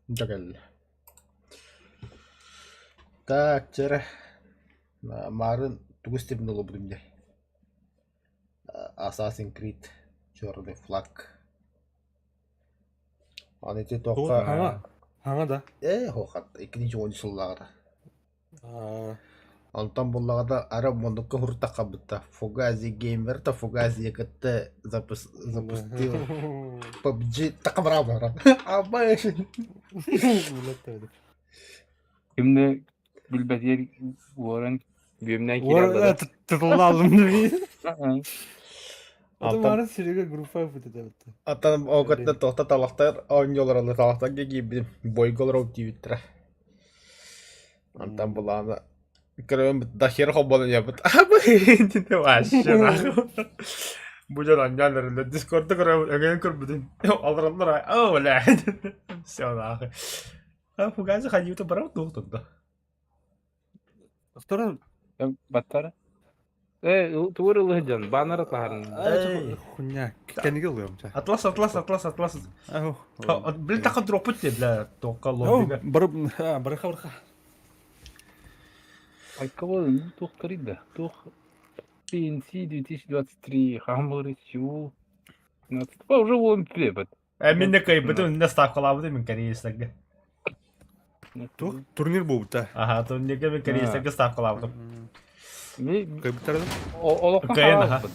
Дьэ кэллэ. Так, чэ эрэ, маарын тугу истибин олорбутум дии Assassin's Creed Черный флаг. Аны ити туохха Хаҥа, хаҥа да? Ээ, суох 2010 сыллааҕыта. Онтон буллаҕына ара муннукка уһуртаххабыта Фугази Геймер то Фугази кытта запустил PUBG такабара Абай Кимне билбэтигэр уоран бүөмнээн киирэн барар. Тутуллаалым Атын сиригэ группа бүтэ Аттан оҕотна тоқта талахтар оонньуулар талахтарга киирбитим бойга олорор диэбиттэрэ. Антан булаана көрөбүн да хер холбонон ябыт. Вообще нахуй. Бу дьон анньаан эрэллэр Дискордта көрөбүн өҥөйөн көрбүтүм. Олороллор оо бля. Все нахуй. А фугази ханьыыта барабыт дуох турда. Второй Баттара. Э, тугур ылыһы дьон, баннер атлаһарын. Хуйня, кэннигэ ылыам ча. Атлас, атлас, атлас, атлас. Били таха дроппут те, бля, тоққа лоббига. Барыха барыха. Айкова туох да? Туох PNC 2023, Хамбург, Сеул. Уже вон плебет. Э, мин де кыайбытым, инде ставкалаабытым мин корейцтерге. Туох турнир буолбута? Аха, турнирга мин корейцтерге ставкалаабытым. Кыайбыттар да? Олоххон Кыайан, аха.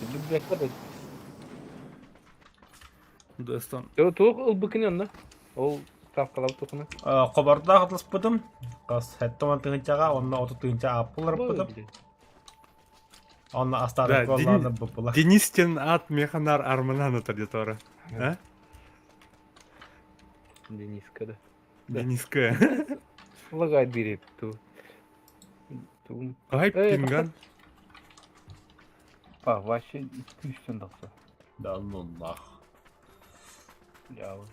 Достан. Туох ылбыкын онно? Ол ставкалаабыт тухуна. Хобордоох атласпытым. Хас 70 тыһынчаҕа, онно 30 тыһынча ааппыларбытым. Онно астаары буоллаҕына буппула. Денис тен ат механар арманан отар детора. А? Дениска да. Дениска. Лагай берет ту. Ай пинган. А, вообще 200 тахса. Да ну нах.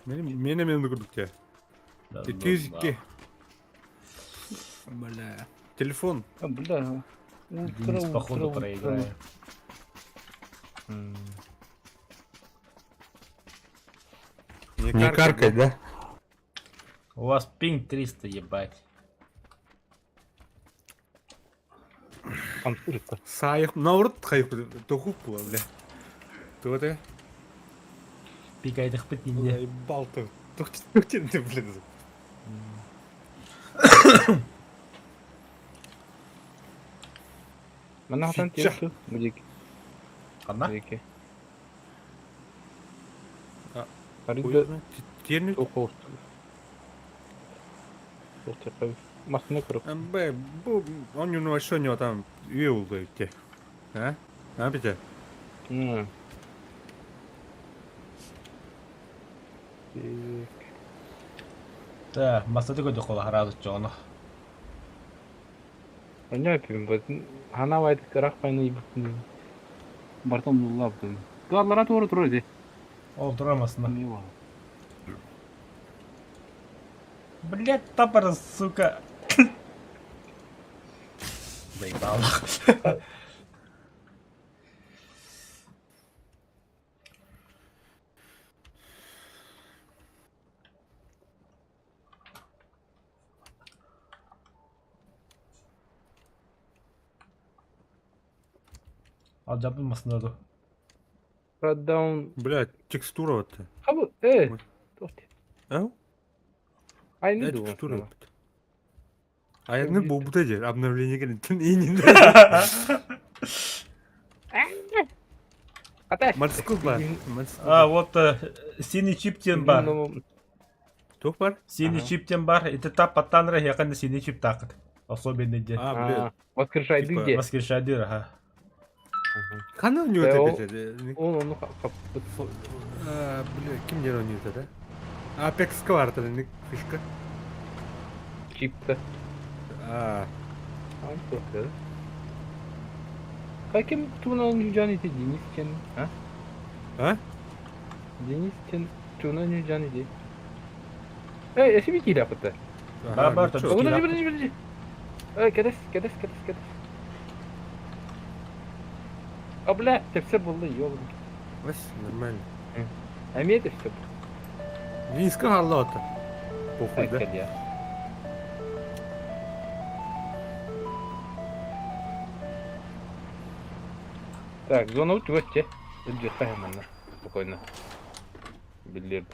Мене мен көрдүк те. 202. Бля. Телефон. А, бля. Денис, походу, проиграет. Не каркай, да? У вас пинг 300, ебать. Сайық, наоборот, хайық, тохуп була, бля. Туга те? Пикайдых бит инде. Балты. Тухтен, блин. Манна хатан тиэрту мудик. Ханна? Диэки. Арыйда Тиэрни Масына көрөк. Б бу он вообще не там үйе улды те. А? А бите? Да, масты көдө кола харазы чоно. Оня пим, вот хана вайт кырах пайны ибутун. Бартон нуллабдын. Туаллара туору турар ди. Ол турар масына. Блять, тапор, сука. Заебал. Алдьаппын масына ду. Shutdown. Блядь, текстура вот. Хабы, э. Ау? Айны Да, текстура вот. А я не буду делать обновление говорит, и не Морской бар. А вот синий чип диэн бар. Туох бар? Синий чип диэн бар. Ити тап паттаанра хиэхэнэ синий чип таакыт. Особенный диэн. А, блядь. Воскрешайды где? Воскрешайды, ага. Хана у него это Он он хаппыт. Бля, ким дер у него это, да? Apex квартал, фишка. Чип-то. А. Каким туна нюджан ити Денис Чен, а? А? Денис Чен туна нюджан ити. Эй, эси би киирэ аппыта. Бар бар Подожди, подожди, подожди. Эй, кэтэс, кэтэс, кэтэс, кэтэс. А, бля, тэпсэ булла, ёбаный. Бас, нормально. Эмиэ тэпсэ Низко халлота. Похуй, да? Кэлиэ. Так, зона чугас че. Илдьиэххэ манна. Спокойно. Биллиэр.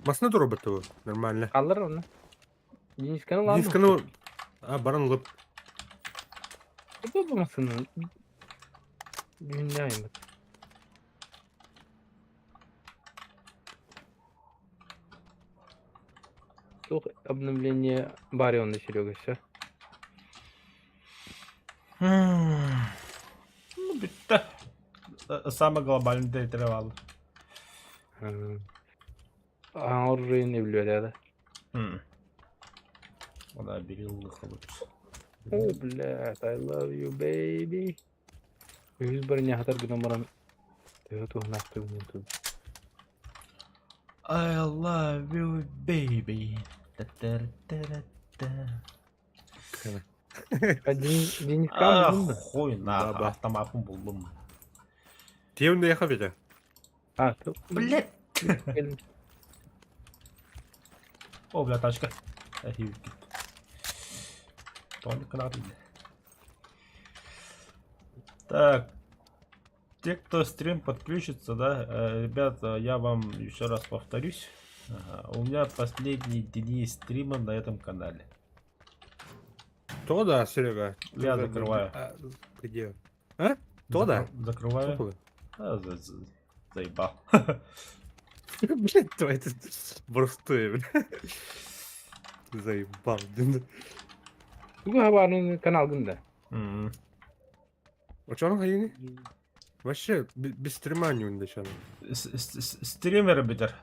Масына туруорбат Нормально. Хааллар онно. Денисканы ылаан Денисканы а, баран ылып. Бу бу масыны Дүйүннээн Туох обновление баар онно Серега все. Ну, бүттэ. Самый глобальный интервал. Оружие билбэтэ Она бери лучше. О, блядь, I love you, baby. Үһүс барыня хатар гынан баран төһө туһанаахтыгын тут. I love you, baby. Та-та-та-та-та. А Денискам А, булдун да? хуй нахуй, Да-ба. автоматын булдум. Тиэвин яха бите. А, Блядь. О, бля, тачка. Тоник надо. Так. Те, кто стрим подключится, да, ребята, я вам еще раз повторюсь. Ага, у меня последние дни стрима на этом канале. То да, Серега. Я закрываю. А, где? А? То да. Закрываю. Что А, заебал. Блядь, твои ты простые, бля. Заебал. Тугу хабарын каналгын да. А чё он Вообще, без стрима не начало. Стример битер.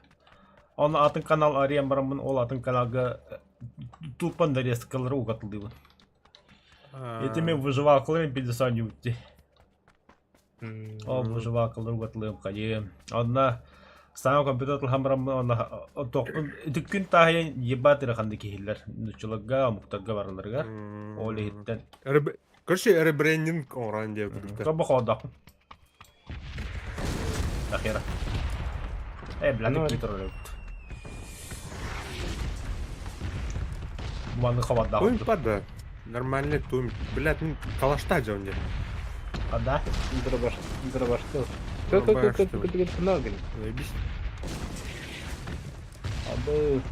Он атын канал арыйан бараммын, ол атын каналга тупо нарезкалары угатылдыбын. Этими выживалкаларын пидесан ютти. Ол выживалкалары угатылыым хайым. Онна саҥа компьютер ылһан бараммын, онна түккүн таһыйан ебать эрэ киһилэр. Нуччаларга, омуктарга бараларыгар. Ол иһиттэн. Короче, ребрендинг оҥорон диэ курдук. Тобо хоодохпун. Нахера. Э, бля, Ну, компьютер өлөбүт. Маны хабардаах. Туйм пада. Нормальный туйм. Блядь, ну, калашта дьон А да? Дробаш, дробашты. Кө кө кө кө кө кө кө Заебись. Абы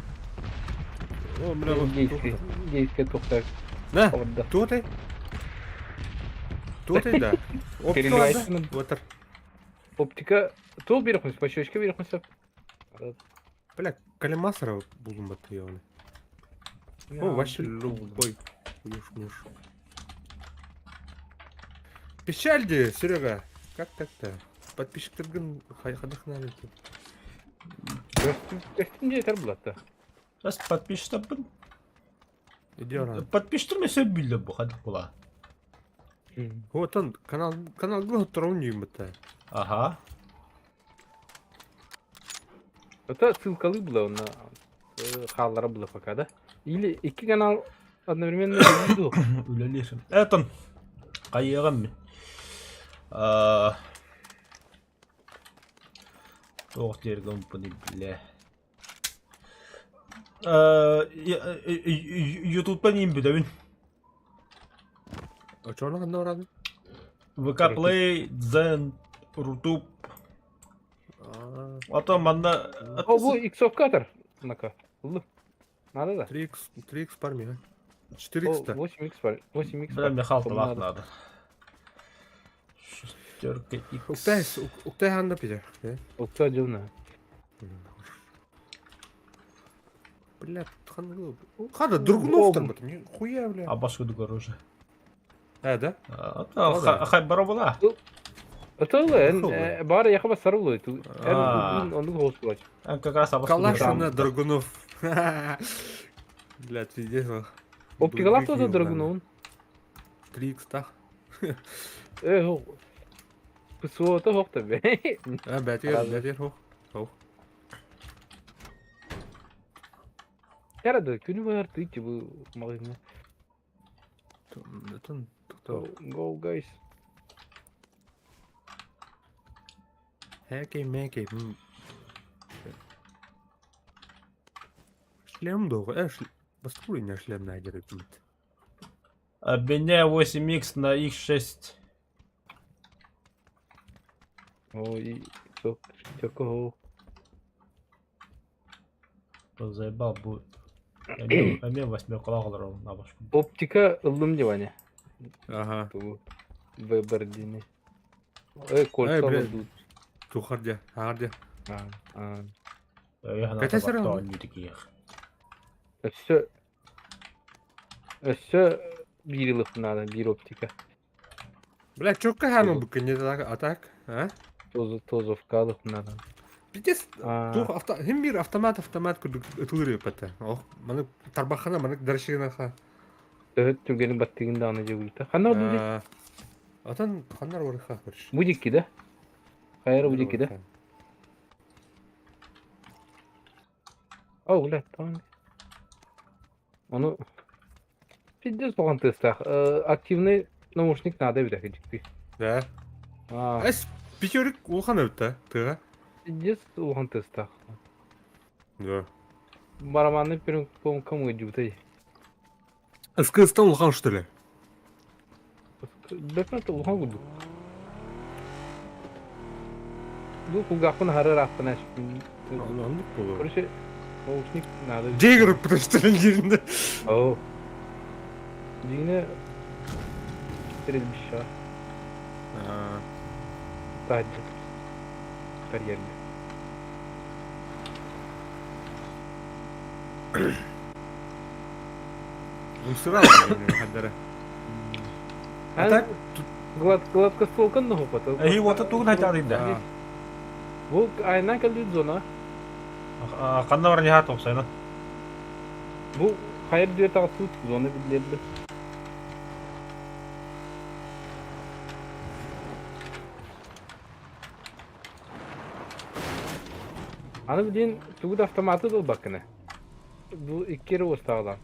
О, бля, вот действие, действие тухта. Да, Хабарда. туотай. Туотай, да. Оптика, Переливайся да? Вот. Оптика тол берехмис, пощечка берехмис. Бля, коллимасора булдум бат ебаный. О, вообще любой. Уж, уж. Печаль де, Серега. Как так-то? Подписчиктаргын хадахнали. Көстүм же булатта. Бас подписчиктарбын. Иди ран. Подписчиктар мен сөп билде бу хадых була. Вот он, канал, канал гыл турун бата. Ага. Это ссылкалы была на хааллара была пока, да? Или iki канал одновременно видео. Үлэлиир. Этон. Хайыаҕым мин. А Туох диэргэмпини бля. Ютубтан иин бүтэбин. А чё она рады? ВК Play, Дзен, Рутуб. А то манна... О, бу иксовкатор. На-ка. Надо да? 3х, 3х парми, а? 4х-то. 8х пар. 8х Бля, Михал талах надо. Шестерка X. Уктай, уктай ханна пидер. Уктай дьылна. Бля, хан Хада, Драгунов там, это нихуя, бля. А башку оружие. А, да? А, хай баро была. Это бары яхаба сарулы. Он голос Как раз Калаш на Драгунов. Бля, пиздец. Оптикалах тоже Драгунов. 3х так. Э, ПСО то хохта бе. А, бәтер, бәтер, хох. Хох. Ярады, күнү бар ты бу магазин. Это Go guys. Хэкэй-мэкэй. Шлем дуо? Бастакы уровня шлем найдер эбит. Обменяй 8х на x6. Ой, такого. Заебал будет. Эмиэ восьмеркалаах олоробун абашпын. Оптика ыллым дии Ваня. Ага. Ту выбор дини. Эй, кольца Эй, блядь. дут. Тухар дьэ, аар дьэ. А, Кэтэ Өссө өссө биир ылых надо, биир оптика. Бля, чокка хану буккин а так, а? Тозовка ылых надо. Пиздец, тух авто, хим бир автомат автомат курдук ытылыр эппэтэ. Ох, маны тарбахана, маны даршигынаха. Төһөт түргэнин баттыгын даҕаны дьэ Ханна ордун Отон ханнар барыха көрүш. Бу дикки да? Хайара бу дикки да? О, блядь, там. Ону пиздец улахан тыастаах. Активный наушник надо эбит дьикти. Да. Эс пятерик улахан эбит да, тыга. Пиздец улахан тыастаах. Да. Барабанный перемком кому идут? СКС-тан улахан что ли? Бэпмэт улахан курдук. Бу кулгаахпын аһары ыраахпын Оннук буолуо. Короче, наушник надо. Дегр потому что дьиҥнэ. Оо. Дьиҥэ стрельбища. Таһырдьа. Карьерга. Умсырал хаддара. А так Гладкостволка нохупата. Эһи уота тугун айтаҕый да? Бу айынан кэлбит зона. Ханна баран иһаат уопсайынан? Бу хайыр дүө таҕыстыбыт зона биллэрдэ. Аны билин тугу да автоматы да ылбаккына. Бу икки эрэ уостаҕалаан.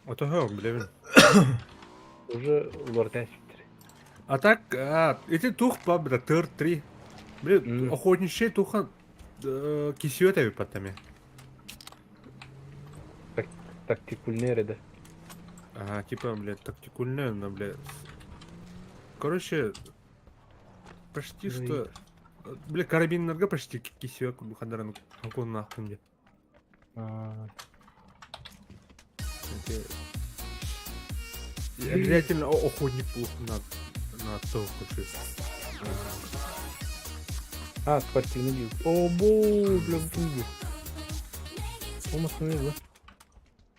Отоһо билэбин. Уже уларытан испиттэр. А так, эти тух ба, бля, тыр три. Бля, охотничий туха кисиот эбит паттами. Тактикульный эрэ да. Ага, типа, бля, тактикульная, но, бля... Короче, почти Ну что... Бля, карабиннарга почти кисиот хандаран хакун нахуй мне. И обязательно охотник плохо на то, короче. А, спортивный дил. О, бо, бля, бу. О, да.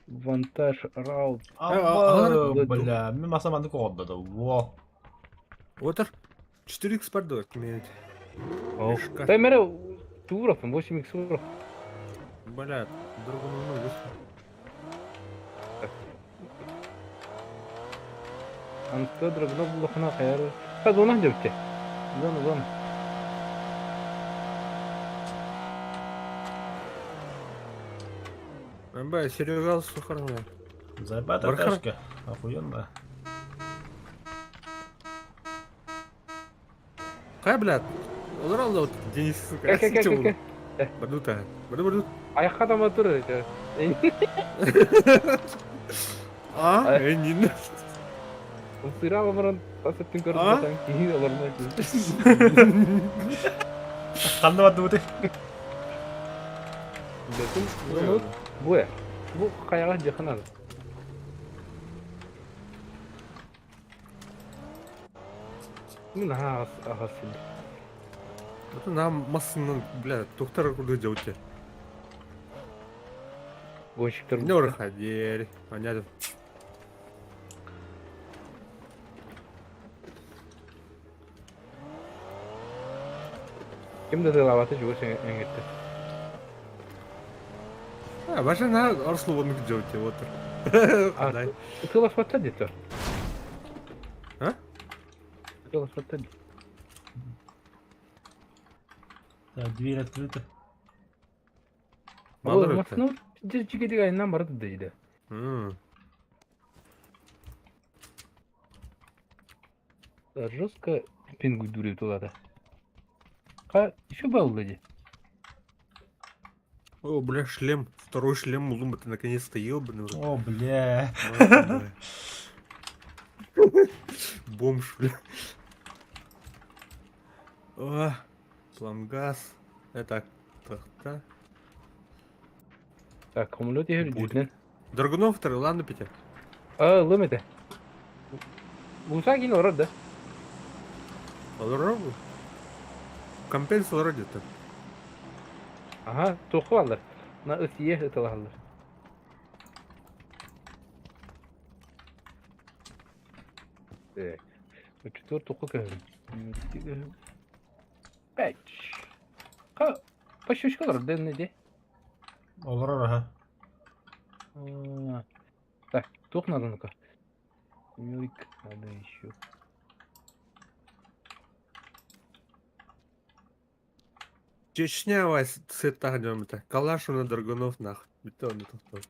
Вантаж раут. Абба, бля, мин маса маннык оҕордо да. Во. Отыр 4х пардон, имеет. Дай мере туров, 8 иксуров. Бля, другому ну, Анты драгно булахына хайар. Ха зона депте. Зона, зона. Бля, Серега сухарная. Заебата тачка. Охуенно. Хай, блядь. Олар вот Денис, сука. Кэ, кэ, кэ, кэ. Бардута. Барду, барду. Аяққа тама тұр. А, не. Сыра баран тасыттын көрдүм киһи олорно. Ханна барды бути? Бу бу бу каяга жакын Мин ага Это нам массыны, бля, доктор куда делать? Гонщиктар. Не уходили. Понятно. Ким да тылабаты чугас эңетте. А, ваша на Арслу делать, вот. А, тыласпатта дето. А? Тыласпатта. Так, дверь открыта. Мало Машина жигедик айынан барды дейди. Жестко пингу дүреп тулады. Ха, еще был дии. О, бля, шлем. Второй шлем буллум, это наконец-то ебаный. в рот. О, бля. Мать, бля. Бомж, бля. О, пламгаз. Это тахта. Так, хомулу тиһэр Будет. үрдүнэн. Драгунов второй, ладно, Петя. Аа, ылым этэ. Муса киин олорор да? Олорор Компенс олорор где-то. Аха, туохха бааллар? На ысие ыталаһаллар. Так. Оччотугар туохха көһөрүм? Пять. Ха, пощечка олорор да иннэ дии? Олорор аха. А, Так, туох нааданы-ка? Мюльк надо еще. Чечня вась сыттах дьоммута. Калаш уонна Драгунов нах. Бүтэ онно тохтоо.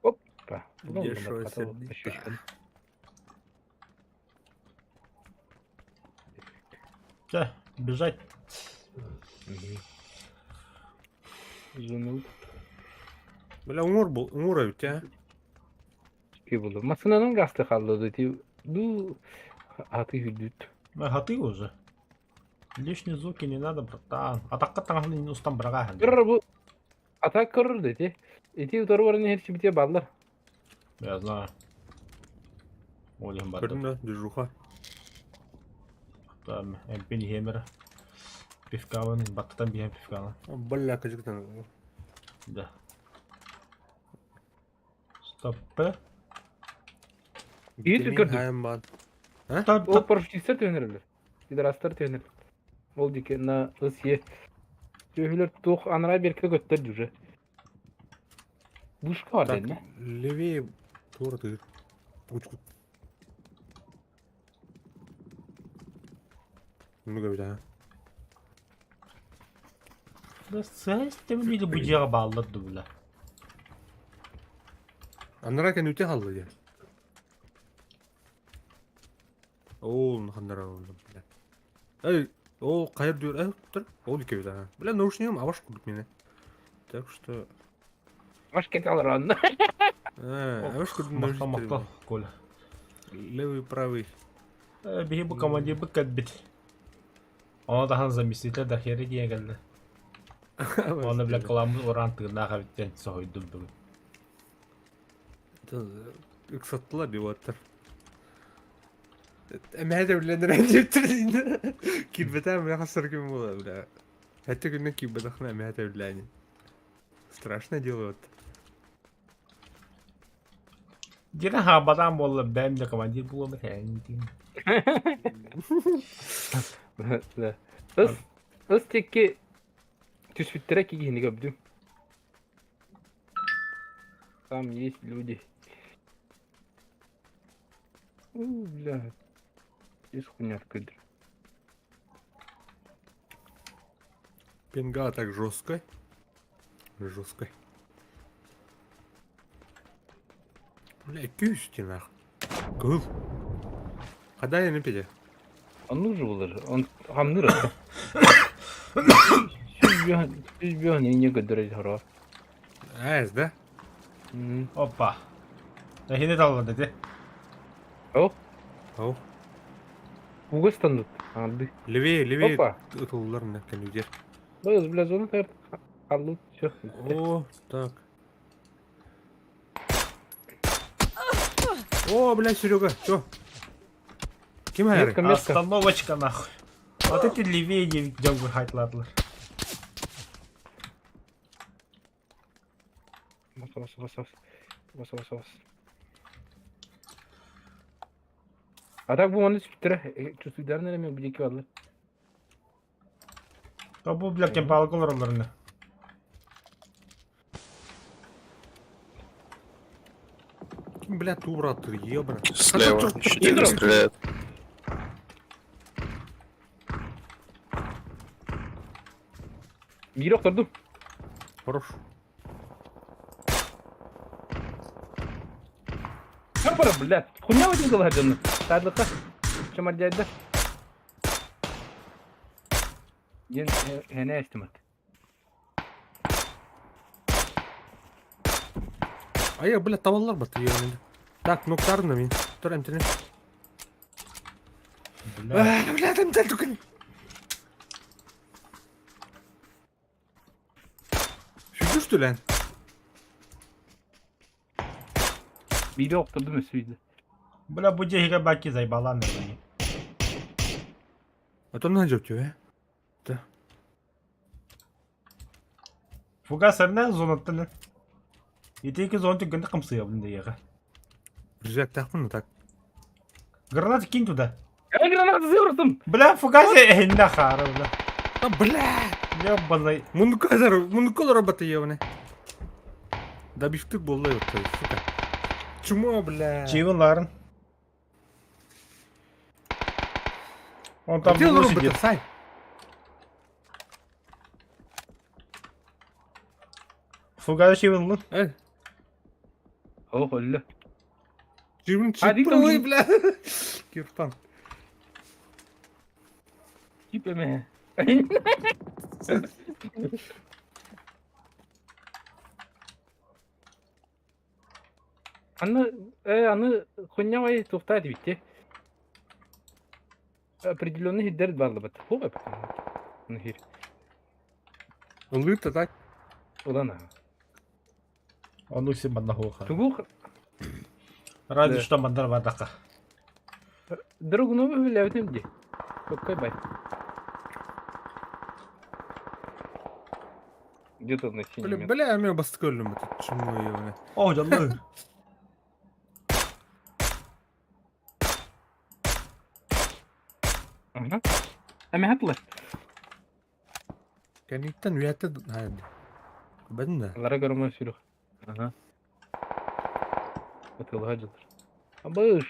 Опа. Ну, Дешево хата сердито. пощечка. Чэ, бежать. Мгм. Зумил. Бля, уҥуор бу уҥуор эбит ээ. Ки булду. Массыынанан гаста хаалла ити ду аты үрдүт. Хаты уже. Лишние звуки не надо, братан. Атакка таҥаһын устан быраҕааһын. Көрөр бу атак көрөр да ити. Ити утары баран иһэр сибитиэ бааллар. Я знаю. Ол иһин бардым. Көрдүм да, движуха. Там эмпин иһиэмэр пивкабын баттатан биһэн пивканы. Бля, кыдьыктан. Да. Стоппе. Биир Витамин көрдүм. хаайан баар. Ол парашютистар түһэнэрэлэр. Пидорастар түһэнэр. Ол диэки на ыс е. Сүөһүлэр туох анараа биэркэ көттөр уже. Вышка бар Так, дэннэ. левее туора тыыр. Ну эбит аа. Да сэс темили бу дьиэҕэ бааллар дуу бля. Анараа кэннүтэ хаалла диэн. Оо, ханнара бля. Эй, ол хайа дүр, э, тур, ол икки эбит аа. Бля, наушнигым абаш курдук миэнэ. Так что Аш кеталар онно. Э, абаш курдук Махтал, наушниктар махтал, Коля. Левый, правый. Биһи бу командирбыт кэлбит. Ону таһан заместитель Дахери диэн кэллэ. Оны бля кыламмыт ураан тыыннаах эбит диэн соһуйдум бүгүн. Ыксаттылар биваттар. Эмэһэ үлэлэнэр диэптэр Киирбэтэ бля хасар күн буола бля. Хэттэ күннэ киирбэтэххинэ эмэһэ үлэлэни. Страшное дело вот. Дьиҥэ хаабатаан буолла бэйэм да командир буолуом этэ диин. Да. Ыс ыс тикки түспүттэрэ киһини көрдүм. Там есть люди. У, бля. Здесь хуйня открыта. Пинга так жестко. Жестко. Бля, күүс нах. Кыл. Хада я пиде. Он нужен был даже. Он хамныр. Сүз не көдөрөр хоро. Ээс, да? Опа. Эһини талла дети. О, Ау. угас танут. Анды. Левее, левее. Опа. Ытыллар на кэннигэр. Быз, бля, зона тар. Аллы, все. О, так. О, бля, Серега, чё? Ким хайры? Метка, метка. Остановочка нахуй. Вот эти левее дьоҥҥо хайтлаатылар. Бас, бас, бас, бас. Бас, бас, бас. А так бу оны сүттэрэ чувствуйдарын эрэ мен бу диэки бааллар. Бу бля кемпалык олороллорун. Ким, бля, тура ты, ебана. Слева еще где-то стреляют. Биир охтордум. Хорош. Пара, блядь. Хуйня в один голова дьонно. Тадлыка. Чамардяйда. Диэн хэнэ эстимат. Айа, бля, табаллар бат еменде. Так, ноктарына мин. Тұр эмтене. Бля. Бля, эмтен түкін. Сүрдүштү лэн. Биири охтордум өссө биирдэ. Бля, бу дьиэһигэ баки зайбалаан эрэ. А то на жөптү, э? Фугас эрнэ зонаттан. Ити ики зон түгэнде кымсыйабын диэҕэ. Рюкзактаахпын так. Гранат кинь туда. Я гранату сыртым! Бля, фугас эһиннэ хаара, бля. А, бля! Ебаный. Муннукка муннукка работа ебаный. Добивтык буолла ёпта, сука. Чмо, бля. Чивын ларын. Он там Где внизу робота, сидит. Сай? Фугас чивын лын. Э, Ох, өллө. чивын А, чип, дик ой, бля. Кирпан. Тип эме. Аны, аны хуйня тухта дибитте. Определенный хиддер барлыбыт. Хуга бит. Хир. Ылыта так. Улана. Он усим манна хуха. Тугу Разве Да. что мандар вадака. Другну билебитим ди. Какой бай. Где-то на Бля, синем. бля, мен бастык өлдүм это. Чмо ебаный. О, жаллы. Ага. Эми хатлы. Кәниттен уятты хайды. Бәдін да. Лара görmө сүрүх. Ага. Атылга жылыр. Абыш.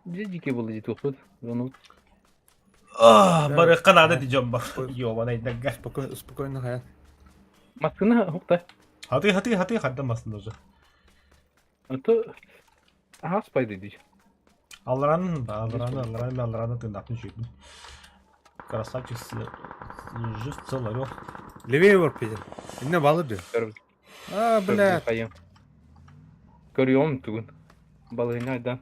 Бизе жеке болду жетип окуд. Оны Бары канада дижом ба. Ёбаный дагга. Спокойно, спокойно хая. маскына хукта. Хаты хаты хаты хадда масын уже. Ато Ага спайды дейт. Алранын ба, алраны, алраны, алраны тындапны жүйбін. Красавчик жив цел орел. Левее бар пейден. Инне балы бе. Көрбүз. А, бля. Көрүөм түгүн. Балыгына айдан.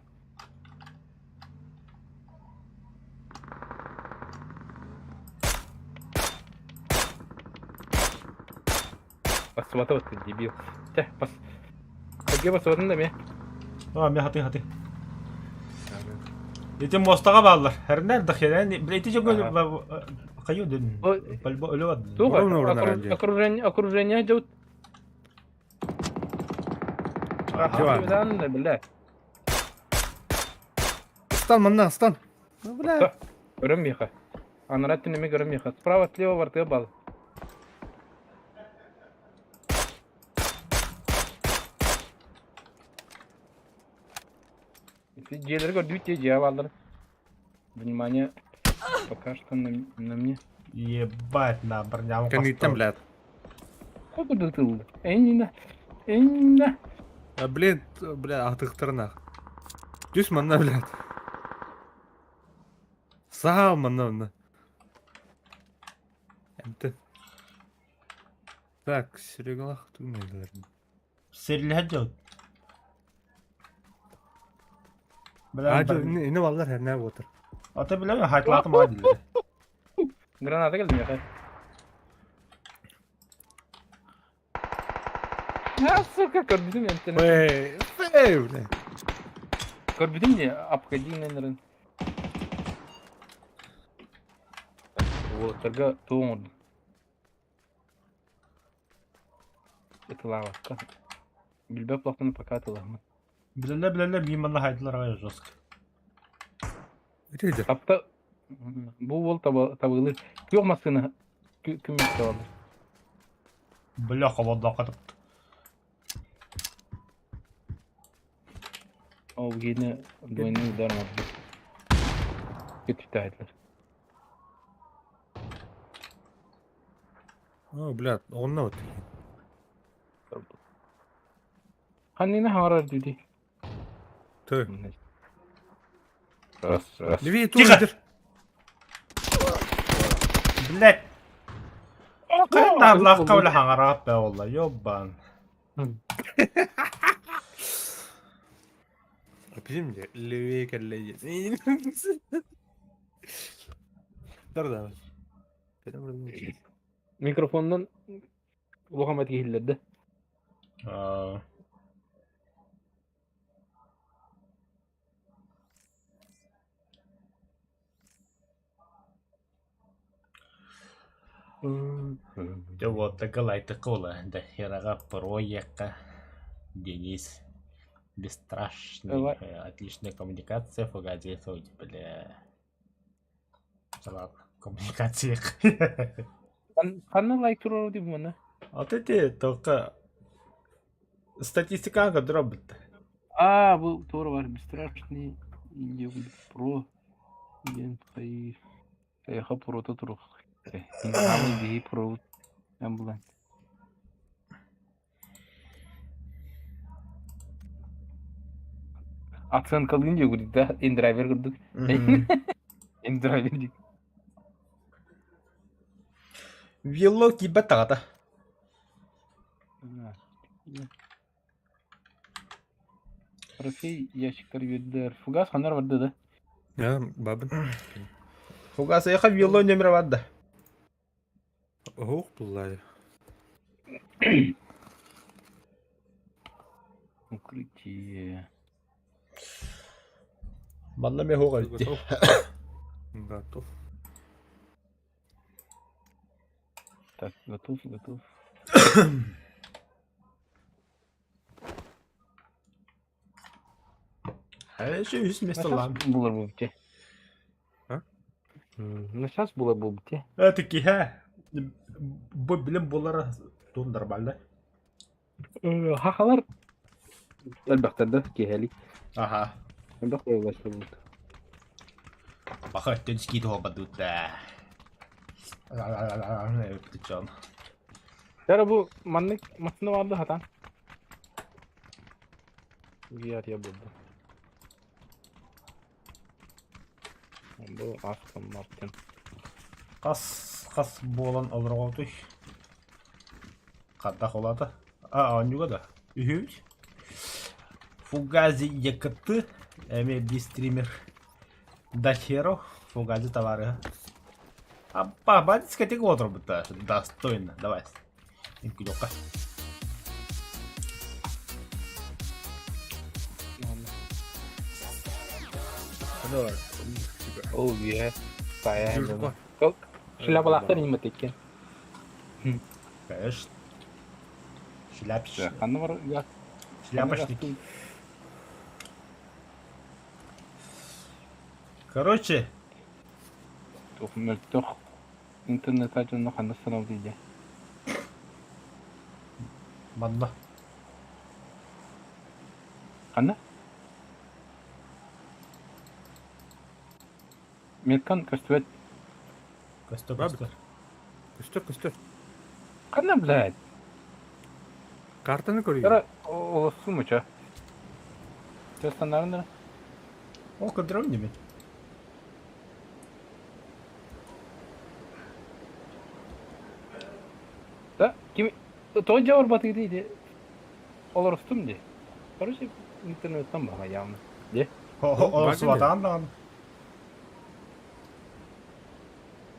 Басыбата басты дебил. Тэ, бас. Теге басыбатын да ме. А, мен хаты хаты. Ити мостаға баллар. Хәрнәр дахирән, бля, ити жогы каю дөн. Бальбо өлө бад. Туга, Ровно орын аранжа. окружение, окружение жаут. Ага. Бля. Стан, манна, стан. Ну, бля. Көрөм миха. Анара түнеме көрөм миха. Справа, слева вартыга бал. Дьиэлэр көрдүбүт дии дьиэ бааллар. Внимание, пока что на мне. Ебать на броняму. Кәниттен, бля. Сколько ты Эннина. Эннина. А, блин, бля, атықтырына. Түс манна, бля. Сау манна, манна. Әмті. Так, Серегалах түгмейділер. Серлі жаут. Бля, А, жо, ине балдар хәрнә отыр. Ата биле хайтлатым ай дилер. Граната келди миэхэ. А, сука, көрбүтүм эмтени. Эй, эй, бля. Көрбүтүм дии, обходи нерин. Уолаттарга туох оҥордум. Ытылаабакка. Билбэт буоллахпына пока ытылаһыммын. Билеле билеле мин манна хайтлар ай жестко. Өтейді. Тапта бу уол табылыр. Күөх массыына күммүт табалыр. Бля, холодно катып. Ол гине двойной удар оҥорду. Көтүтэ О, бля, онна вот. Ханнина хаҥарар дии. Тö. Раз, раз. Левее Тихо! тур. Блять. Хайа наарлаахха бile хаҥараат бээ буолла, ёббаан. Апизим де левее кэллэ Тарда. Микрофоннан улахан бат киһиллэрдэ. Аа. Дьэ уоттарга лайтыкка буолар Дахераҕа проекка Денис бесстрашный, Давай. отличная коммуникация, фугадиев бля Ладно, коммуникация. Ханна лайк туруору дии манна? Вот эти только статистикаҕа көрдөрөбүт. Аа, бу туора бар бесстрашный Индия про диэн хайыы хайаха прота турух. Хаамый биһи пробут эн булан. Оценкалыын диэгут да индрайвер курдук. Индрайвер дии. Вилло киирбэт таҕата. Трофей ящиктар үөрдэр. Фугас ханар барда да? Я бабын. Фугас эйха вилло нөмірі бар да. Оһох буллай. Укрытие. Манна ме хоға итти. Готов. Готов. Так, готов, готов. Еще үс место лам. Булар буолбут А? Ну сейчас булар буолбут Это киһэ. Бу билим булара тун нормально. Хахалар элбэхтэр да киэһэлик. Аха. Элбэх буолбут. Баха өттөн скид хуобадут да. Дьон. Дара бу маннык массыына баарды хатан. Гиар я буолду. Бу Астон Мартин. Хас хас буолан олороҕутуй? Хардах улаата. А, оонньууга да. Үһүбүт. Фугази ЕКТ, эмиэ биир стример Дахеро, Фугази товарыһа. Аппа, ба дискотека отырбута. Достойно. Давай. Инкудёка. Давай. Ол үө Сайа. Жужука. Шляпалаахтар иниммат икки. Конечно. Шляпщик. Ханна бар Шляпочники. Короче, Туох мөлтөх интернет дьонно ханна санал диye. манна. Ханна? Меткан көстүбэт. Көстө Бабит. көстө. Көстөр, көстөр. Ханна, блядь? Картаны көрүйүн. Кара олоссу муча. Тестаннарын О, көдөрөм неме. Да, ким тоҕо дьэ барбатый дии олорустум дии. Короче, интернеттан баҕа явно. Де? О, суатаан даҕаны.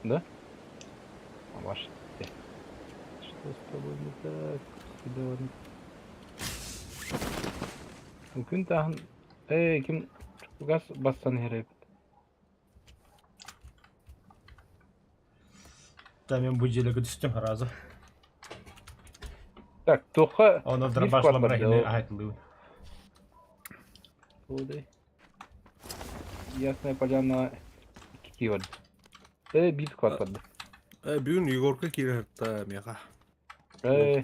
Да? Ваш. Что с тобой не так? Сюда Күн таһын э ким чугас бассан иһэр Да мен бу дьиэлэргэ түстүм сразу. Так, туохха Оны биир дробаш склад бар ламрахины доо. аһайтылыыбын. Туодай. Ясная поляна икки бар. Э биир склад бар. Э, бүгүн Егорка киирэр та меха. Э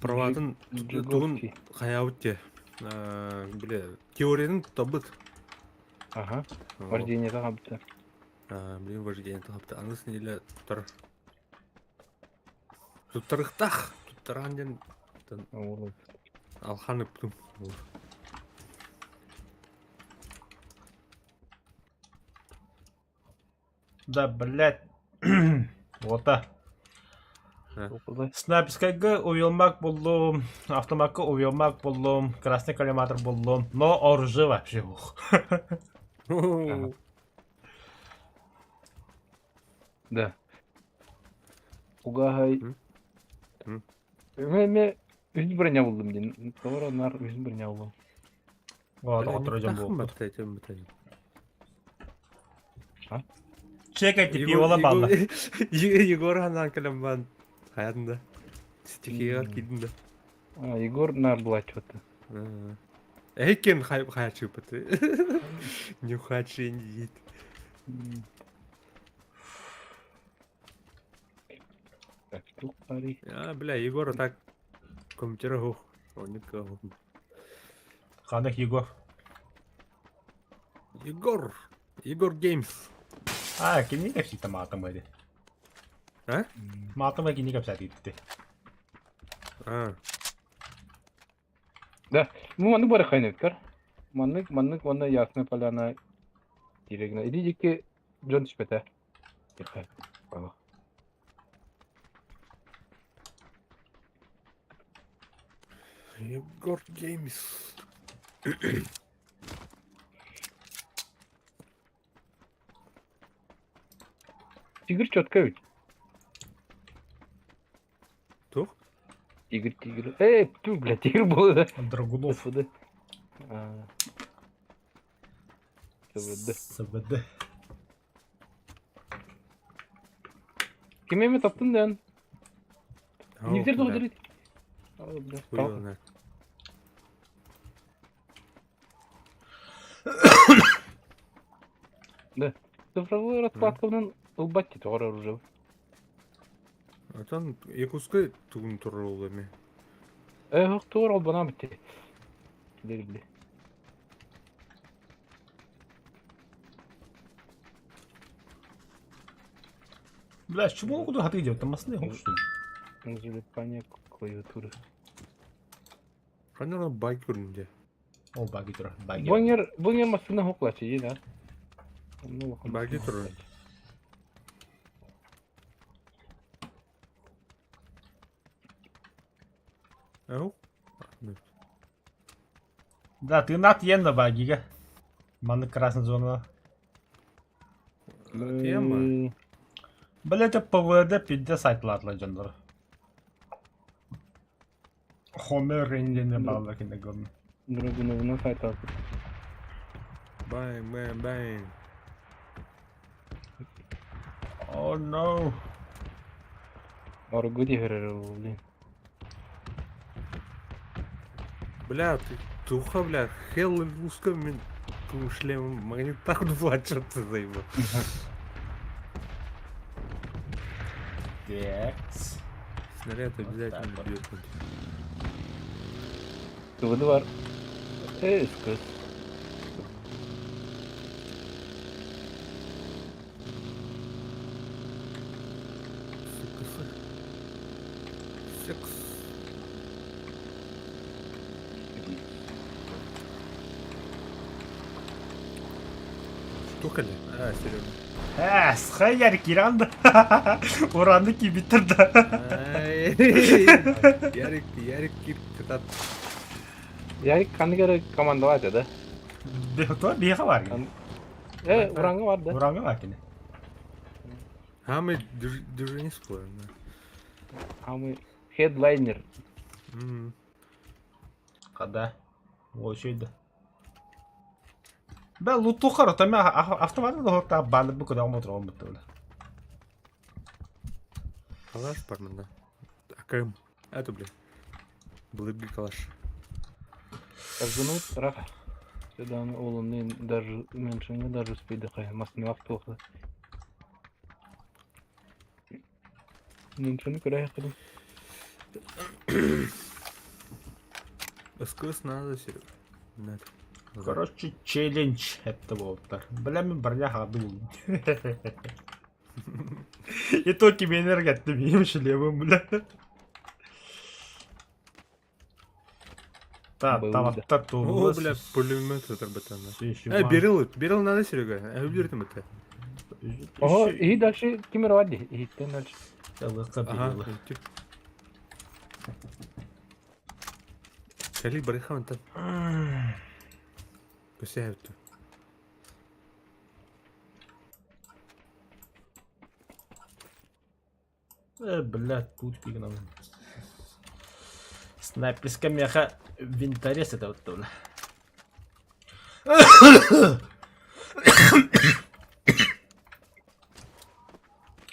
Праватын тугун Жиговский. хайаабыт те. Бile теорияны табыт. Ага. Вождение хабыта. Блин, вождение тахапты. Аныс неделя туттар. Туттарыктах. Туттаран ден алхан ыптым. Да, блядь. Вот так. Снайперскайга уйулмак буллум, автомакка уйулмак буллум, красный коллиматор буллум, но оружие вообще ух. Да. Угаһай. Мэ үс броня булдум дин. Тоҕо нар үс броня булдум. О, дьон буолбут. Чекайте пиво балла. Егор ханаан кэлэн баан хайатын да. Стихияҕа киирдин да. А, Егор нар была что-то. Эһиккен хайачыыппыт. Нюхач диит. Так, тух пари. А, бля, Егор так компьютер хух. Он Ханах Егор. Егор! Егор Геймс. А, кини кэпсиитэ маатым эди. А? Маатым кини кэпсээтиитти. А. Да, ну маннык бары хайныктар. Маннык, маннык уонна Ясная Поляна дирегина. Иди диэки дьон түспэтэ. Тихо. Егор Геймс. Тигр четко ведь. Тух? Тигр, тигр. Эй, ту, бля, тигр был, да? Драгунов. СВД. А. СВД. СВД. Ким эми таптын дэн? Нигдер тоҕо дирит? Хуй Да. Цифровой раскладканан ылбат ти тоҕор оружие. Отон Якутскай тугун турар эми. Э, туор албана битти. Дерилди. Бля, чему куда ты идет? Там масны что ли? Залипание клавиатуры. Ханна байк көрүндө. О, баги тур, баги. Бонер, бонер массына хоклачы, да? Баги тур. Ау? Да, ты нат ен на багига. Манны красная зона. Тема. Бля, это ПВД пизде сайтлатлар дьоннор. Хомер рендене балла кине гомно. Драгуновна сайта. Bang, bang, bang. Oh no. Аргу дихерер, блин. Бля, ты туха, бля, хел узко мен ту шлем магнит так плачет заебал. Текс. Снаряд Вот обязательно так вот. бьет. ТВД бар. Э, СКС. Сука, Секс. Штука ли? А, серьезно. Э, схаяр киранды. Уранды кибиттерді. Ярик, Ярик кип кытат. Ярик қаны командовать, да? То беха бар. Э, уранга бар, да? Уранга бар кине. А мы даже не спорим, да. А мы хедлайнер. Қада. Ой, шөйді. Бә луту қар, тама автоматы да хорта баны бу куда омотр омут. Калаш бар мында. АКМ. Это, бля. Былыргы калаш. Разгонут раха. Сюда он даже меньше не даже успейді қай. Масны плохо. Ничего не куда я СКС надо, Серега. Надо. Короче, челлендж это болыптар. Бля, мен броня хады И то ким энергия менің шлемім, бля. Та, Был, таваттар О, туылы. бля, пулемет это братан. Э, берил, берил надо, Серега. Э, уберите это. Ого, и дальше кемер вади. И ты дальше. Ылыахха Ага, биир ити. Кэлий барыха онтон. Көсөөбүтү. Э, блядь, тут фиг нам. Снайперская меха винторез это вот то.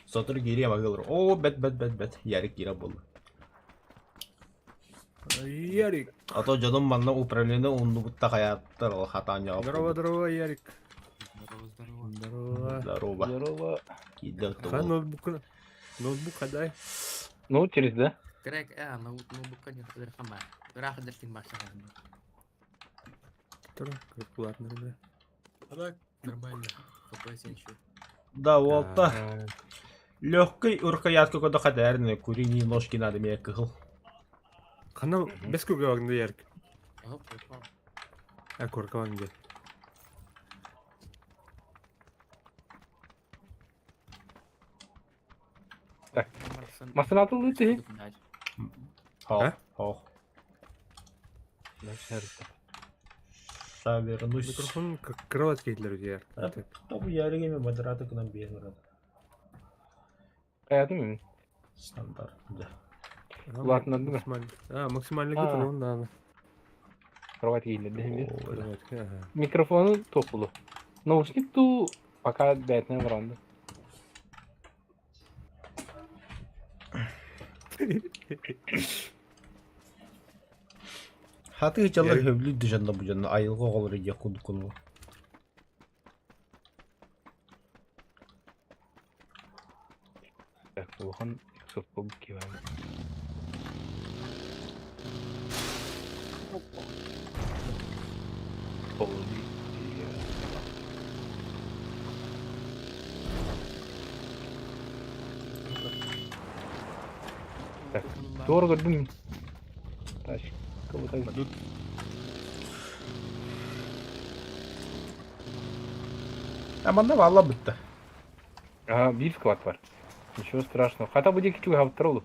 Сотору киириэ магылыр. Оо, бэт, бэт, бэт, бэт. Ярик киирэ буолла. Ярик. А то дьонум манна управление умнубутта хайааттар ол хатаан Здорово, здорово, Ярик. Здорово, здорово. Здорово. Здорово. Здорово. Киирдэ Ха, ноутбук. Ноутбук хадай. Ну, через, да? Крэг, э, ноутбукка не хама. Ыраах дэртин баша. Тура, ладно, бля. А так, нормально. ФПС еще. Да, уолта. Легкий уркаятка кода хадәрне, куриные ножки надо мне кыхыл. Хана бес күгө вагында Ярик. Оп, опа. А корка вагында. Так. Масына атылды ти. Хох, хох. Ша вернусь. Микрофон как кровать кейтлер Ярик. Тобу Ярик эми модератор кынан биэн Каятым мен. Стандарт, да. Ладно, да. Максимально. А, максимально где-то он, да. Кровать кейлер. Ага. Микрофону топулу. Наушник ту пока бәтне варанды. Хаты жалар хөблүү дыжанна бу жанна айылга оҕолор ийэ кудукуну. Так, улахан соппо кивайм. Так, Туора көрдүм. Таш, кого-то Аманда валла бытта. Ага, биир склад бар. Ничего страшного. Хотя бы диэки чугаһаабыттар ол.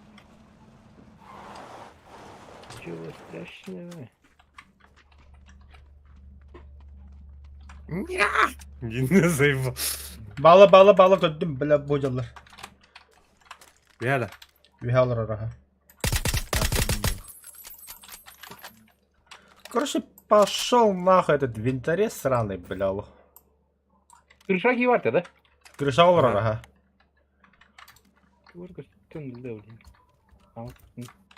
Ничего страшного. Не заебал. Бала бала бала көрдүм бля бу жалар. Реально. Үһэ аха. Короче, пошел нахуй этот винторез сраный, бля. Крыша киеварта, да? Крыша олорор аха. блин.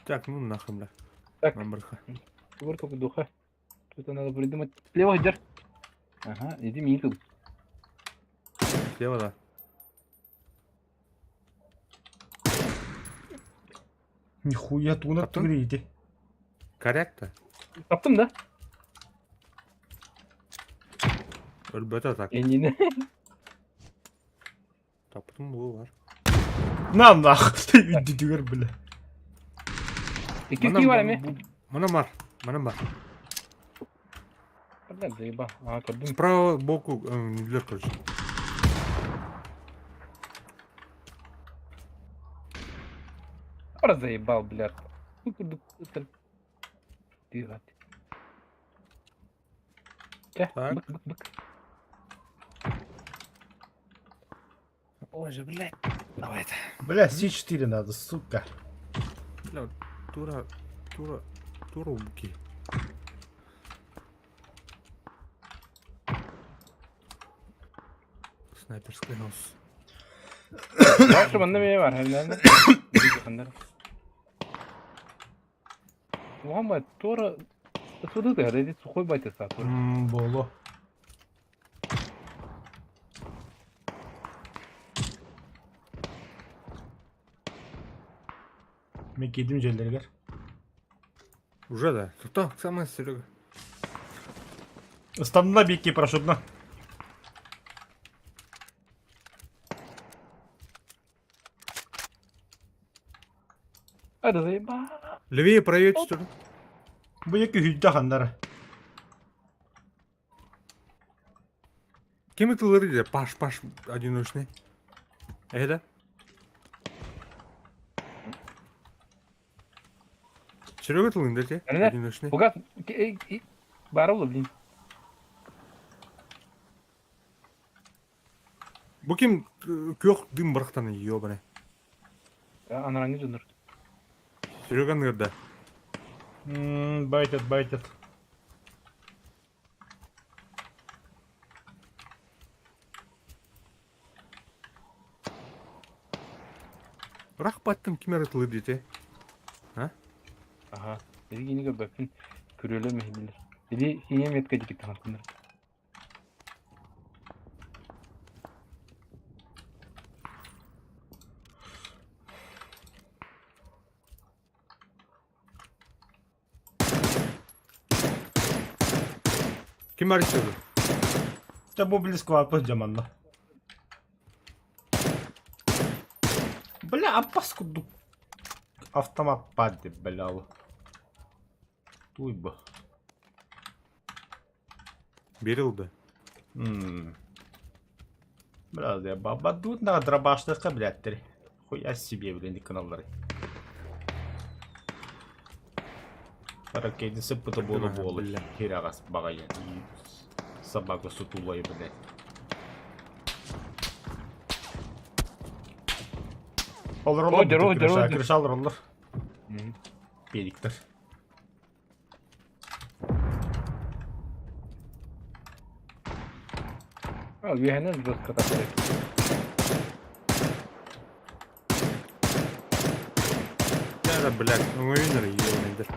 Так, ну нахуй, бля. Так. Мамбарха. Горка духа. Что-то надо придумать. Слева держ. Ага, иди микл. Слева, да. Нихуя туна Таптың? түгрейdi. Корректно. Таптым да? Өлбөтө так. Энини. Таптым бу бар. На нах. Үдүдүгөр бля. Икки кии бар эми. Мана бар. Мана бар. Бля, заеба. Ага, көрдүм. Справа боку нелер, короче. Пора заебал, блядь. Ты гад. Чэ, Так. бык, бык, бык. Боже, блядь. Давай это. Бля, С4 надо, сука. Бля, тура, тура, тура убки. Снайперский нос. Башы манна мээ бар, хэмнэн. Мухаммад, тура Суды ты, это сухой батя сатур. Боло. Мен кидим жерлергер. Уже да. Кто? Самое Серега. Ыстанна бикки парашютна. Это заеба. Левее проедь, что ли? Бу екі хүдді хандара. Кем это лыры? Паш, Паш, одиночный. Это? Серега тылын да те? Эрэ. Одиночный. Фугас баар буолла блин. Бу ким күөх дым бырахтан ёбаный. Анараҥҥы дьоннор. Серега ныырда. Байтят, байтят. Ырах баттым ким эрэ тылы диэтэ. Аха. Билигини көрбөппүн. Күрүөлөр мэһийдилэр. Били синяя метка диэки таҥастыннар. Ким бар истеді? Та бу близко аппас дьаманна. Бля, аппас курдук автомат падде, бля. Туйба. Берилді. Бля, я баба тут на дробаштыхха блядь, Хуя себе, блин, каналлары. Ракетница сыппыта буола буола хираҕас баҕайы собака сутулай, блядь. Олороллор, крыша олороллор. Педиктер. Үөһэнэн жестко тахсар. Да, блядь, өҥөйүн эрэ иэйэнэйдэр.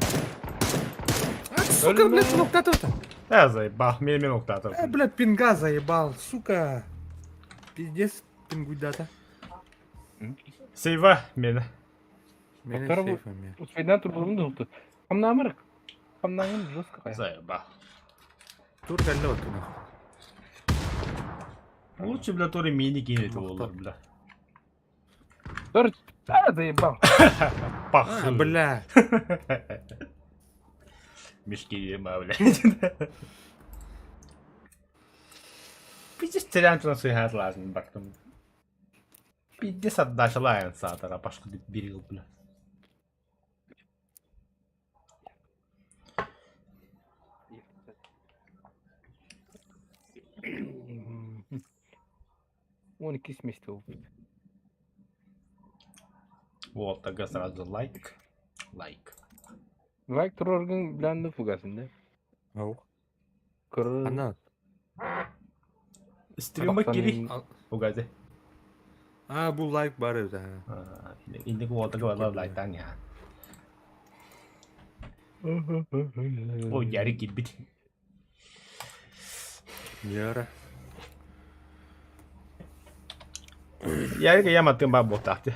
Сука, блядь, ноктатыта. Э, заебал, мен мен октатыр. Э, блядь, пинга заебал, сука. Пиздец, пингуйдата. Сейва, мені. Мені Второго- сейфа мен. Успейдан турбулум да Хамнаамыр. Хамнаамын жестко кая. Заебал. Тур кэллэ оттуна. Лучше, бля, тоже мини кинет олар, бля. Тор, а, заебал. Пах. А, бля. Мешки ема, блядь. Пиздец, терян на сыгат лазын бактым. Пиздец отдача лайын саатара, пашку берил, бля. Он иккис миэстэ буолбут. Вот, тогда сразу лайк. Лайк. Лайк туруоргун билэн фугасын да. Ау. Көрөр. Ана. Стримма кири. Фугазе. А, бу лайк бар эбит. а. Инник уолтага бала лайктан я. Ой, ярик кирбит. Яра. Ярик я матын ба ботахты.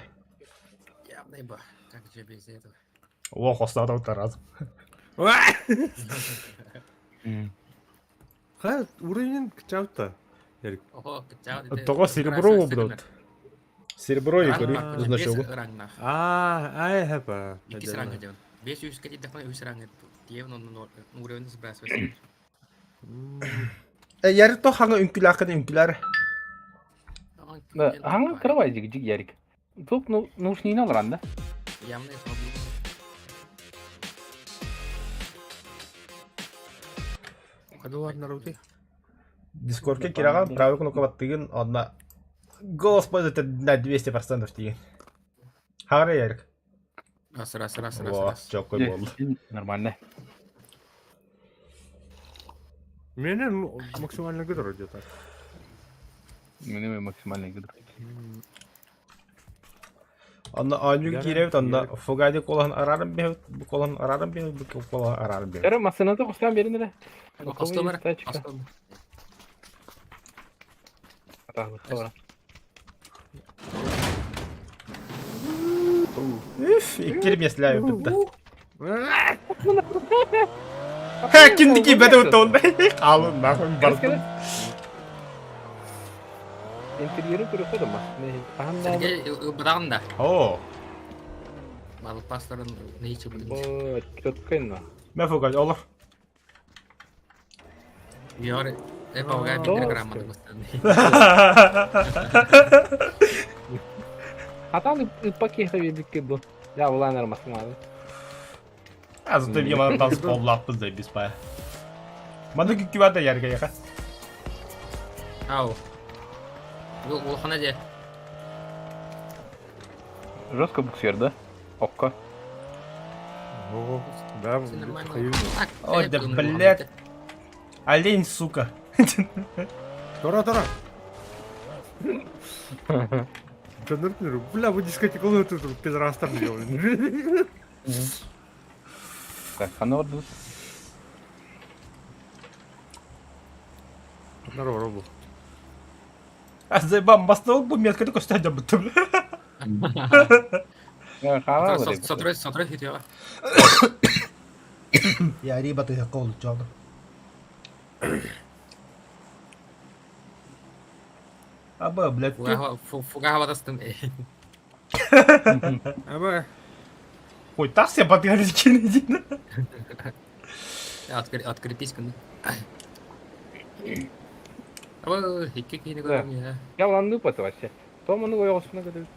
Явный ба. Как же без этого? О, хостатал тараз. Ха, уровень кчаута. Ярик. Ого, кычау. Того серебро убрат. Серебро и говорю, значок. Рангнах. А, ай хэпа. Иккис ранга дьон. Бес үскэ тидэхпинэ үс ранга тиэвин онно уровень сбрасывайся. Ярик то хаңа үҥкүлээххин үҥкүлээр. Да, хаҥа кыра жиг жиг ярик. Тук ну наушнигин аларан да. Явно смогу. Хадылар народы. Дискордка кираҕан правый кнопка баттыгын онно голос пользуется на 200% тиген. Хаара Ярик. Раз, раз, раз, раз, Во, раз. чоккой буолла. Нормально. Мене ну, максимально гидро где-то. Мене максимально гидро. Онно оонньуу Яра, киирэбит, онно Ярик. Фугади колоһун арааран биһэбит, бу колоһун арааран биһэбит, бу колоһун арааран биһэбит. Эрэ массыыната хостаан биэрин эрэ. Костомер. Тачка. Костомер. Атаҕы Үф, иккир миэстэлээбиппит да. Ха, киндики бэтэ уттон. Хаалын нахуй бардым. Интерьерин көрүөххэ да хаһан да Сергей ылбатаҕын да. Оо, Балпастарын нейче будем. Бо, четко мэ Фугади, олор. Йор, э помогай Тоска. мне грамотно бастан. Хатан ыппа киэхэ биэрбиккэ бу. Я улаанар массыыналар. А зато мне мантан спаллаахпын заебись баа. Манна күккү да яргайаха. Ау. Бу улахана дьэ. Жестко буксуер, да? Окко. О, да, Все нормально. хайын. Так, Ой, да блядь. Олень, сука. Тора, тора. Дьоннор бля, бу дискотекалыы тут пидорастар делали. Так, ханна ордубут? Здорово, Робу. А заебал, мостовок бы метка такой стадия будто, бля. Хаала бар. Сотрой, сотрой хитиоҕа. Я риба ты какого чёрта. Аба, блядь, ты... Фугаһа батастым. Аба, Ой, так себе подгорели кинь. Открепись кын. Аба, икки киһини көрөм я. Я ланны паты вообще. Томаны ойоҕосуна көтөбүт.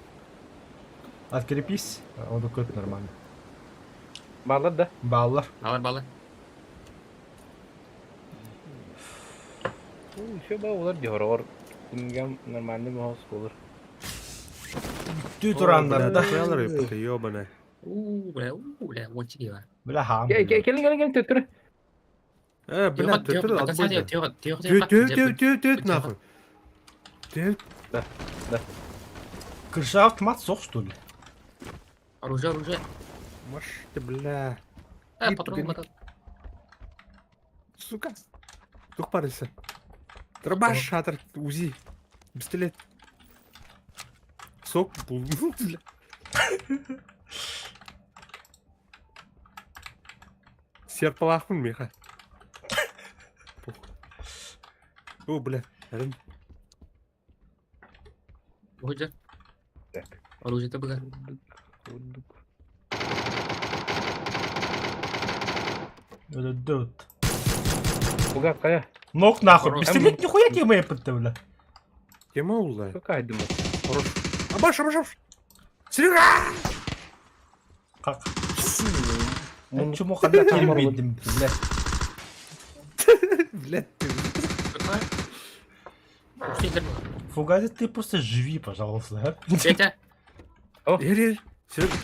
Открепись. Он такой нормально. Баалар да. Баллар. Балар балар. Еще ба олар дьоһороҕор. Күнгем нормальный моһос болur. Түү тураннар да. Хуялар еппите, ёбаная. Уу, бля, уу, бля, уонча киһи бар. Бля, хам. Келин келин келин төттөрү. Бля, төттөр отбой. Төт, төт, төт, төт, нахуй. Төт. Крыша автомат сох, что ли? Оружие, оружие. Маш ты, бля. Э, патрон батат. Сука. Тух парыса. Дробаш, шатр, УЗИ. Пистолет. Сок, бля. Серпалахпын меха. О, бля. Әрін. Оружие. Так. Оружие табыга. Өлөдө. Фугас кая? Нок нахуй. Хорош. Пистолет нихуя тебе мои бля. Тема улай. Какая думаю? Хорош. Абаш, абаш, абаш. Серега! Как? Чему ханда кирбидим, бля. Бля, ты. Фугази, ты просто живи, пожалуйста. а? Петя. Эр, эр. Серега.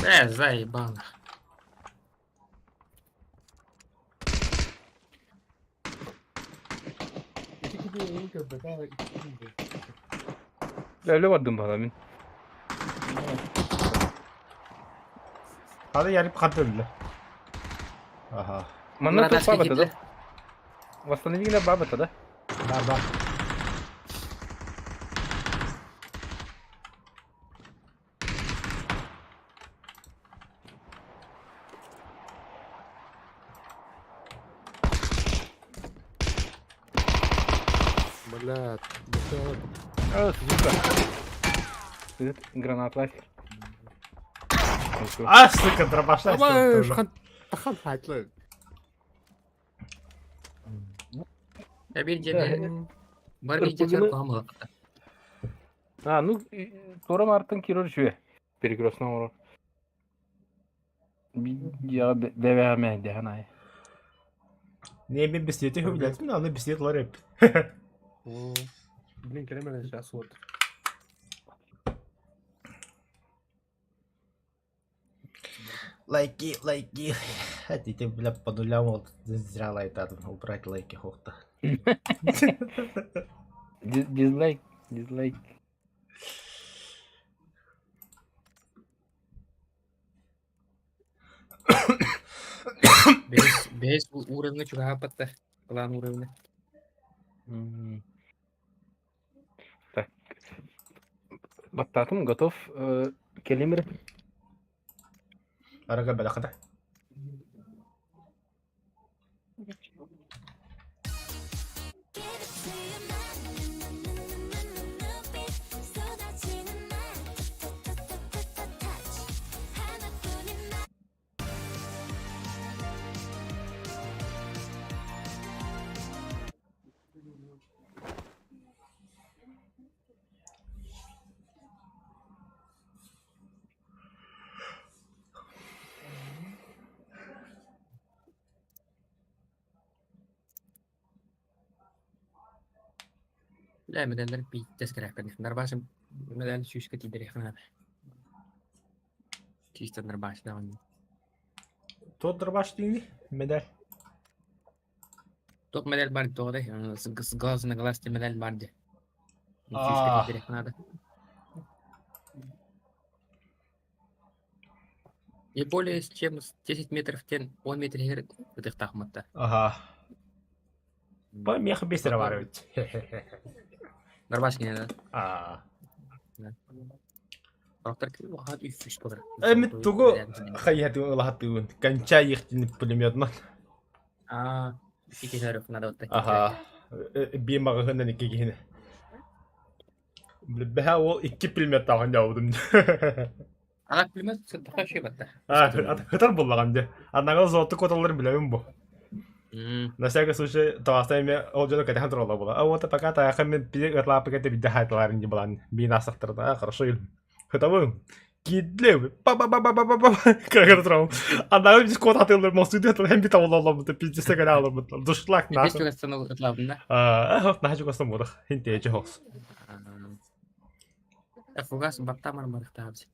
Э, заебал. Öyle vardım bana min. Hadi yarıp ханда, бля. Ага. Манна тут баба да? Восстанови на баба да? Да, да. Бля, А, сука. Этот гранат лафер. А, сука, дробаша. Абаш, хан. Хан хайтлы. Я bir jene. Бар bir jene kohamı. А, ну, Тора Мартин кирор жүйе. Перекрестный урок. Я ДВМ, деханай. Не, мен бестете хөвләтмин, мен аны бестет лар эп. Блин, керемен сейчас вот. Лайки, лайки. Хотите, бля, по нулям вот зря лайтадым, убрать лайки хохта. Дизлайк, дизлайк. Бес, бес уровня чугаha патта. План уровня. Так. Баттатым готов. Келимир. Арага бәләкәдә. Бля, медаллар пиздец кэрээхтэр. Нарбаасым медаль сүүскэ тиийдэриэххэ наада. Чисто нарбаас даҕаны. Туох дробаш диигий? Медаль. Туох медаль бар тоҕо да с глаз на глаз медаль бар дии. Сүүскэ Аа. тиийдэриэххэ наада. Не более чем с 10 метров тен 10 метр иһигэр ытыахтаахмыт да. Аха. Бу миэхэ биэс эрэ баар эбит. Нормас кинэ да. Аа. Сорохтор хаат үс үс болар. Эмит тугу хайыһатын ылаһатыыбын. Кончай ихтин пулеметынан. Аа, ики сарык надо вот Аха. Биир маҕаһыынан икки киһини. Бэһэ ол икки пулеметтаах оонньообутум. Ана пулемет сырдыха үчүгэй батта. Аа, хытар буллаҕым дьэ. Анаҕы золото куоталларын билэбин бу. На всякий случай, тоҕоостой эмиэ ол дьону кэтэһэн тураллар буолла. А вот пока тайаха мен пиде ытлааппыга биирдэ хаайталаарын дии балаан биин аасахтарына, а хорошо хытабын. Кидлев, па па па па па па па кыра турабын. Анаҕы биз куот атыылар мостуйду хэн бит авлалламмыт, пиздец кэлэ алламмыт. Душлак Бес нахуй. чугастан ытлаабын да. Аа, наһаа чугастан буолах. Хин тээчи хос. Фугас баттамар барыхтаабыз.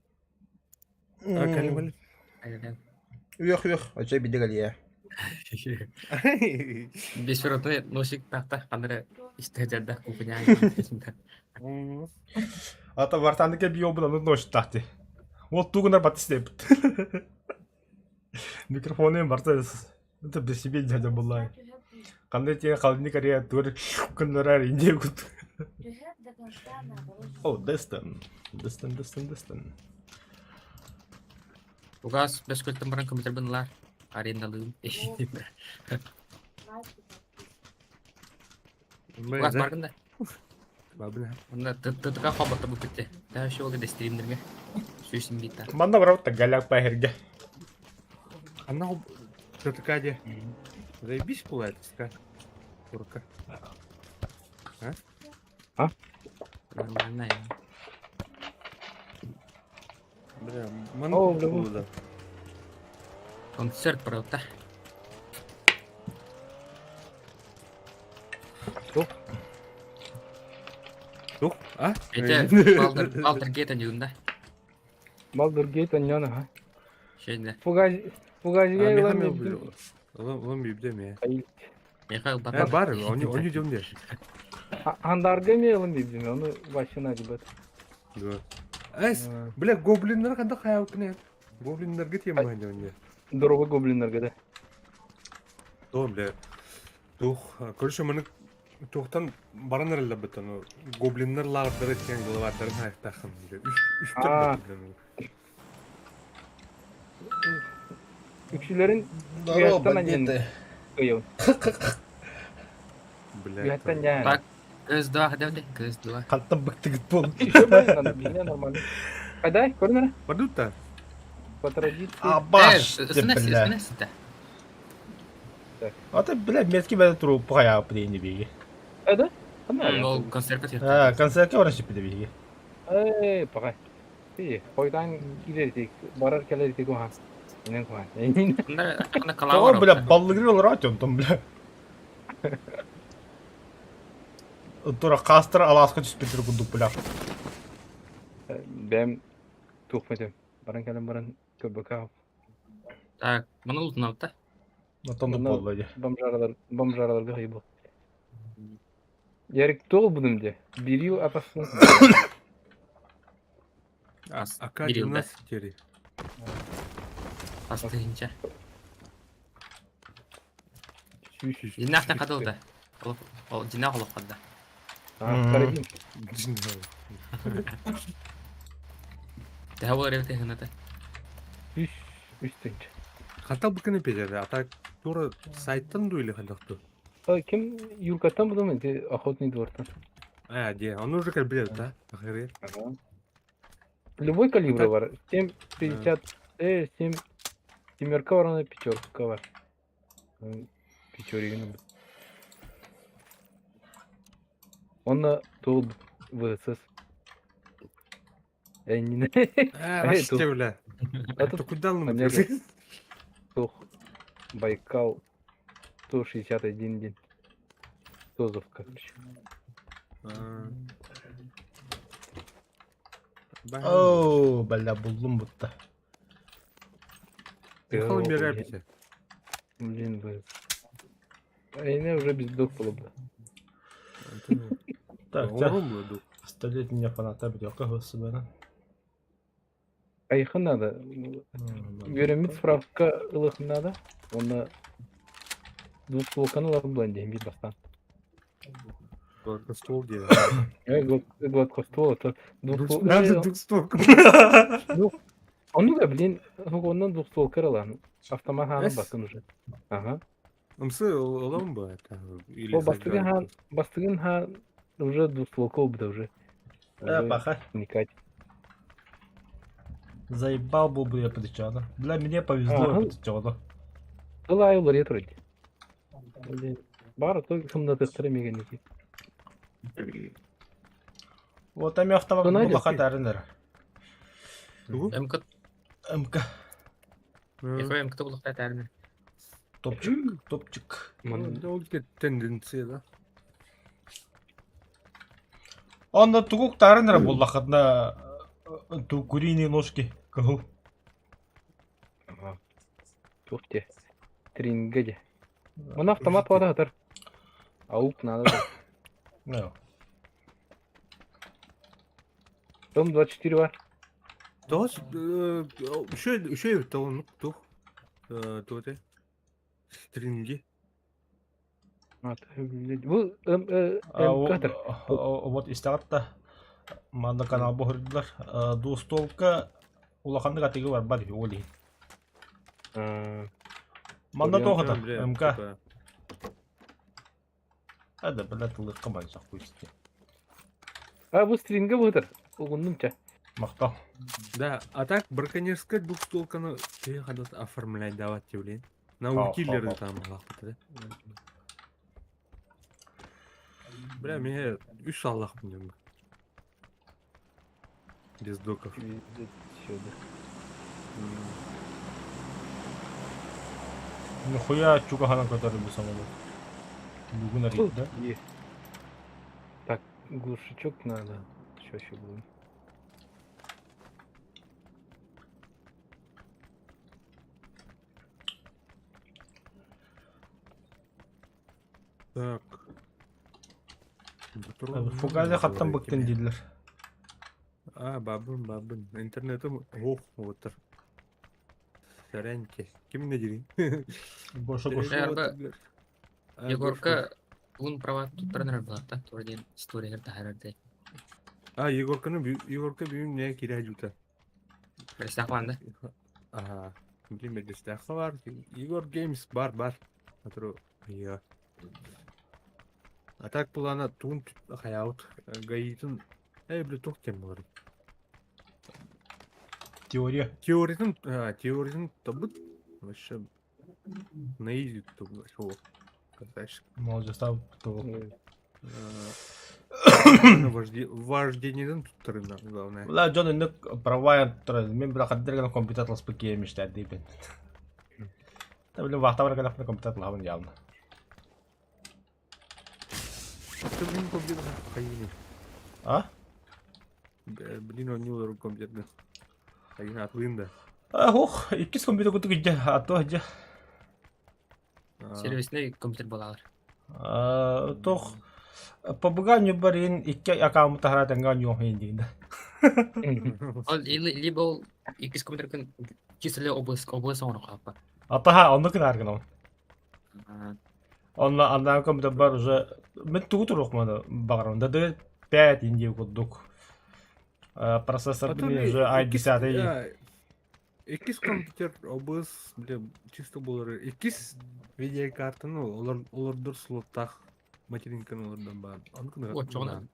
А, кэлин кэлин. Айдан. Үөх үөх, очой биде галия. Бесперотный носик тахта ханара истэжэрдэх кухня. Ата вартандыка био буланы ночь тахти. Вот тугунар батыс деп. Микрофонун барта это без себе дядя была. Кандай те холодильник ария тур күннөрөр инде кут. О, Дестон. Дестон, Дестон, Дестон. Фугас бес көлтөн баран компьютербын ылар. Арендалыым. Фугас баргын да. Онно ТТК хоботто бу бүтте. Та еще ол стримдерге. Сүүсүм бита. Манна барабыт галяк пахерге. Она ТТК де. Заебись была ТТК. Курка. А? Нормально. Бля, О, ман бля. да. Концерт правда. Тух, а? Это Балдыр Балдыр Гейт анюгунда. Балдур Гейт анньон аха. Шейде. Фугаз Фугазига ылан Михаил биэрдим. Улам бибдем я. Михаил Э, Батар. бар, они они идем де. Андарга эмиэ ылан биэрдим, ону вообще надо Да. Эс, бля, гоблиннер канда хаял кне. Гоблиннер гит ем они. Дорога гоблиннарга да. То, бля. Тух, короче, мы тухтан баран эрэллэр бытан гоблиннер лаҕырдары тиэн главардарын хайахтаахын бля. Үс үс Аа. Үксүлэрин Здорово, Үөттэн анньан бандиты. ыйабын. Бля. Үөттэн дьаан. Так. Көз два хотя Көз два. Хантан быктыгыт бол. Еще бар, бизне нормально. Кайда, көрүнөр? Бардутта. По традиции. Абаш, Э, ты, бля. бля. А ты, бля, метки бля труп пая при биги. Э, да? Кандай? Ол концертка А, концертке баран шипи биги. Э, пагай. Ти, койдан килер барар келер тик уха. Инен куха. Инен. Анда анда О, калавар. бля, баллыгыр олар атён бля. Тура кастыр аласка түспетир кудук, бля. Бэм тухмэтем. Баран келен баран көбөкө. Так, маны ултунабыт да. Натон Мына- болду ди. Бомжаралар, бомжараларга хыйбыл. Ярик тол будум де. Бирил атасын. Ака Бирил, да. 12 тери. Астыгынча. Сүүс. Динахта кадылда. Ол динах олох кадда. Карабин. Тэһэ болар эбит хыната. Үс үстүнч. Хантал буканы пежере, а так тура сайттан дуили хандакту. Ким Юркаттан будум эти охотный двортан. А, де, он уже как блядь, да? Охренеть. Любой калибр Так. бар. 7,50, 7, семерка бар, ана пятерка бар. Пятеригин. Он тол ВСС. Э, не А, Эй, раште, тут- бля. А тут То куда он Олега. Тух, Байкал, 161 день. Тозов, короче. Оо, бля, буллум бутта. Михаил Мирабите. Блин, вы. Айна уже без дух было бы. Так, чэ. Столетний фаната бөтөккө хосубана. Айхын надо. Үөрэммит справка ылыхын надо. Онно двухстволканы ылар булан диэн биир бастаан. Гладкоствол диэн. Гладкоствол, это Двухстволка. Ону да, блин, оннан двухстволка ылан. Автомат хаанын батын уже. Ага. Ымсы ылам ба это? Ол бастыгын хаан, бастыгын хаан уже двухстволка убда уже. Э, паха. Никать. Заебал был бы я подычана. Для меня повезло я подычана. Тыл айы уларыйа турар. Блин, баар то кымнатыктара мегенники. Вот эми автомат булаха тарыныр. МК. МК. Якой МК булахта тарыныр. Топчик, топчик. Ол тенденция да. Онно тугук тарыныр буллахатна ту куриные ножки. Кыһыл. Туох те. Тринга де. Мына автомат бара атар. Ауп надо. Ну. Дом 24 бар. Тоҕус үчүгэй үчүгэй эбит оннук туох туох этэй стринги Бу МК Вот истэҕит да манна канал буһурдулар. Двустолка улаханнык атыгы барбат үһү ол иһин. Манна туох атар МК. А да бля тылыкка мансах куйсты. А бу стринга быһытар. Угуннум ча. Махтал. Да, а так браконьерская двухстволканы ты хотел оформлять давать тебе, блин. На киллеры там да? Бля, мне үс Аллах мне. Без доков. Нихуя чугаһанан көтөр бу самолет. Бүгүн арыйда. Так, глушачок надо. Что еще было? Так. Фугазе хаттан быктын дииллэр. А, бабын, бабын. Интернетым ох, вот. Сэрэнки. Ким не дирин? Гоша, Гоша. Егорка уун права туттаран эрэр тура диэн историягар таһаарар дии. А, Егорканы Егорка бүгүн не кире жута. Бэрэстээх баан да? Ага. Блин, бэрэстээх бар. Егор Геймс бар, бар. Атру, я. А так плана туун хаyaут гаитын э бля тух тем бар. Теория. Теориятын, теориятын табыт вообще на изи тут шо. Касаешься. Молодец, там то. Вождениеден туттарына, главное. Бля, дьон инник права турар. Мин бля хаддырган компьютер ласпы киэмиштэр диибин. Та блин вахта бар гына компьютер лабын явно. Ты блин компьютер хайни. А? Блин, он не олорор компьютерга. Хайни атлыын да. Ох, иккис компьютер кутук идде, а то идде. Сервисный компьютер буолалар. Тох побыга ньюбарин икки акаамы таһара тэҥҥэ оонньуох иһин да. Ол либо ол иккис компьютеркын чисто эле область область оҥоро хаалла. Атаха онно гынаар гынабын. Онно аннаа компьютер бар уже мен тугу туруохманы баҕарабын да 5 индия курдук. Процессор уже i10 Иккис компьютер обыс, бля, чисто буолар. Иккис видеокартаны олор олордор слоттаах материнканы олордон баар. Ону Оччоҕуна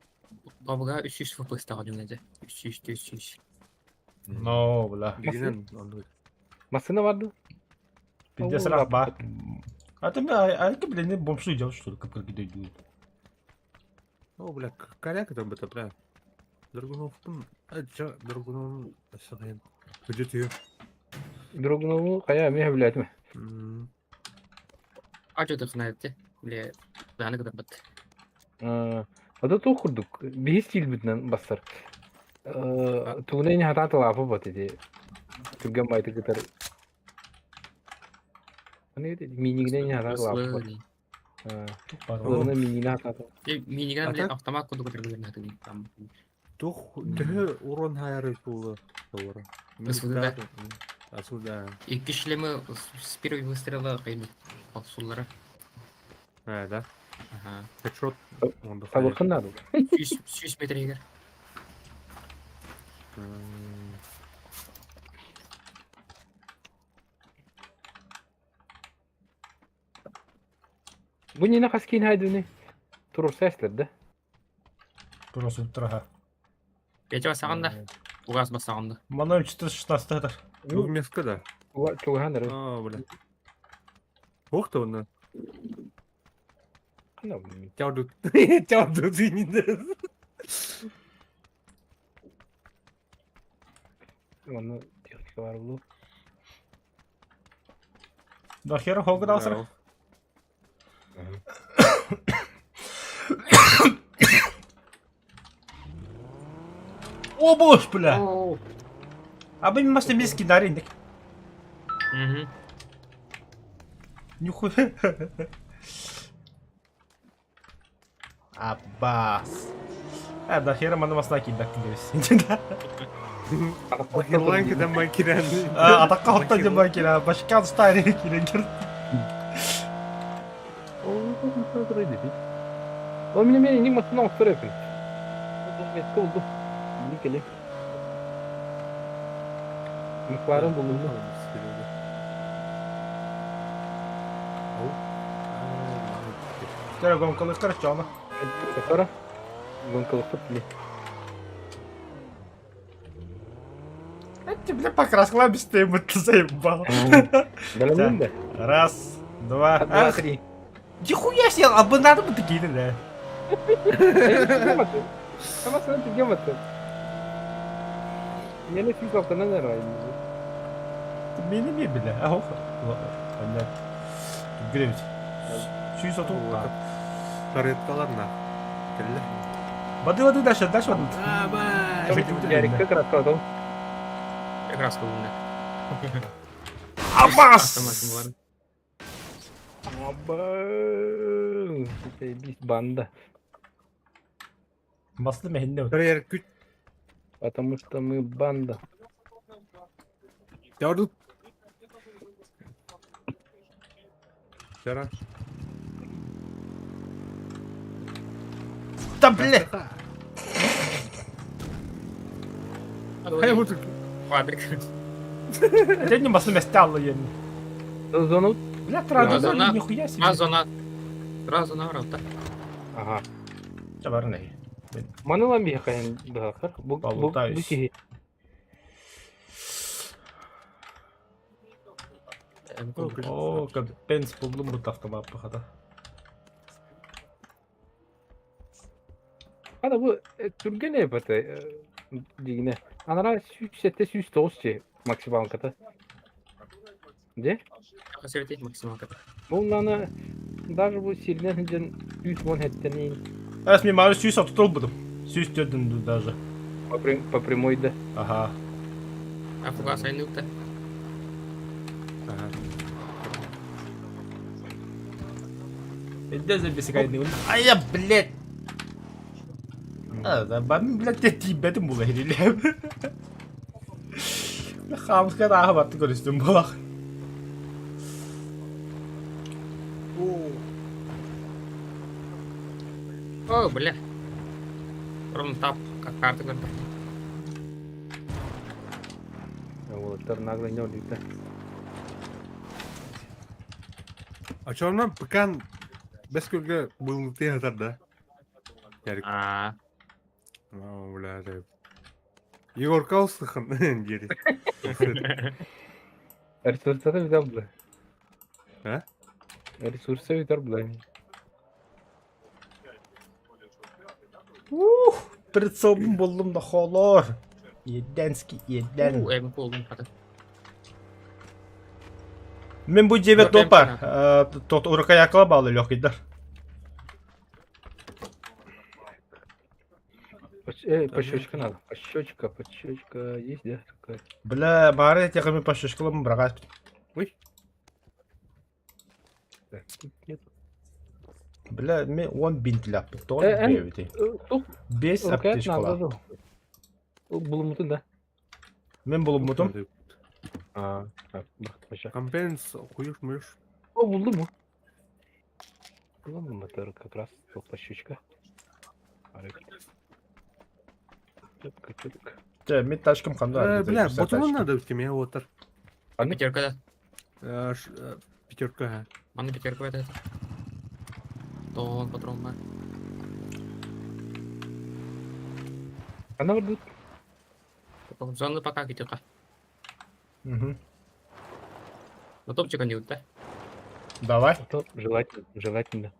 бабыга 300 FPS-таҕа дьүҥнэдэ. 300 300. Но, бля. Билигинэн оннук. Массыына бар дуо? Пиздец ыраах баар. А ты а это, блин, бомжи идёт, что ли, как идут. О, бля, коряк это быта, бля. Драгуновтун, а чё, Драгуновун, сағайын. Күдүтү. Дрогунову хайа эмиэ билээтим. А что ты знаете? Бля, аны кытарбыт. Ата туох курдук биһи стилбитинэн бассар. Тугунай не хатаан талаапа бат ити. Түргэн байтык кытар. Минигинен не хатаан талаапа бат. Ылына минигинен хатаата. Минигинен блин автомат курдук кытар там. Тух төһө урон хайары буолла толора. Асуда. Асуда. Икки шлемы с первого выстрела кайны. Суллара. А, да. Ага. Хедшот. Табыкын надо. 100 метр егер. Бу нина хас киин хайдыны? Турур сәслер да? Просто утраха. Петя басағанда. Угаз басағанда. Маном 416 этаж. Ну, меска да. Чугахан эрэ. А, бля. Ох ты он. Хана бу. Тяуду. Тяуду ты Онно техника бар булу. Да хера хогы да О, боже, бля! А мы мас немецкий даринник. Угу. Нихуя. Аббас. А, да хера маны масна кидак дебес. Бахилан кеден бакирен. Атакка хотта дем бакира. Башка стайри кирен кир. Ол меня меня не масна устроит. Никеле. Макларен булду. Кара гонкалы карчана. Кара. Гонкалы бля. Эти, бля, покраскала без ты ты заебал. Бәлемін Раз, два, Два, три. Нихуя себе, а бы надо бы такие, да. Сама ты Я не физал, то наверное. Мини мебеля. А, ох. Понятно. Тут гребет. Сүйіс оту. Таретталар на. Келле. Воды, воды, дальше, дальше воды. Ярик, как раз потом. Как раз было. Аббас! Абба! Заебись, банда. Маслы мехинне. Ярик күт. Потому что мы банда. Тяуду. Вчера. Да, бля! Хай вот. Квадрик. Это не маслы месталлы ен. Зону? Бля, траду Зона. нихуя себе. Сразу на. Сразу на ворота. Ага. Чабарный. Манылан бихайын бахар. Бу бу Полутаюсь. киһи. О, капец, булдум бут автомат пахата. Ада бу түрген эпаты дигине. Анара сүүс сүүс тоғыз че максималката. Де? Хасырты максималка. Бу наны даже бу сиринен хинжен сүүс вон хеттенин Әс мен мары сүйіс отутул будым. Сүйіс төрдім даже. по прямой да. Ага. А фугас айныкта. Ага. Эдде забесекайны. Ай, я, блядь. А, да, бам, блядь, те тибетим була хериле. Хамска да хабатты көрүстүм булак. О, бля. Ровно тап, как карта говорит. Уолаттар нагло не оликта. А чё нам пекан без күлге был ты да? Ярик. А, О, бля, это... Егор Калсыхан, дери. Ресурсы взял бля. А? Ресурсы взял бля. Ух, прицелбын болдум да холор. Еденский, еден. у, эми болдум хата. Мен бу жебет допар. Тот уракаякла балы лёкидар. Пощечка надо. Пощечка, пощечка есть, да? Такая. Бля, бары этих пощечкалым брагас. Ой. Так, тут нет. Бля, ми он бинтляп. Тоҕо бэйэбитий? Тух, Бес рукоять надо аптечкалаах. да. Булуммутун да. Мин булуммутум. А, так, бах, Компенс, хуешь, муешь. О, булду му. Булду мотор как раз, тух, пощечка. Четко, четко. Чэ, мин тачкам ханна. Бля, ботулун надо у меня вот. А ну, Пятерка, да. Пятерка. ха. Манна пятерка это. Тон патрон бар. она вот будет. Потом зоны пока пятерка. Мгм. Ну топчика не да? Давай. А то желательно, желательно.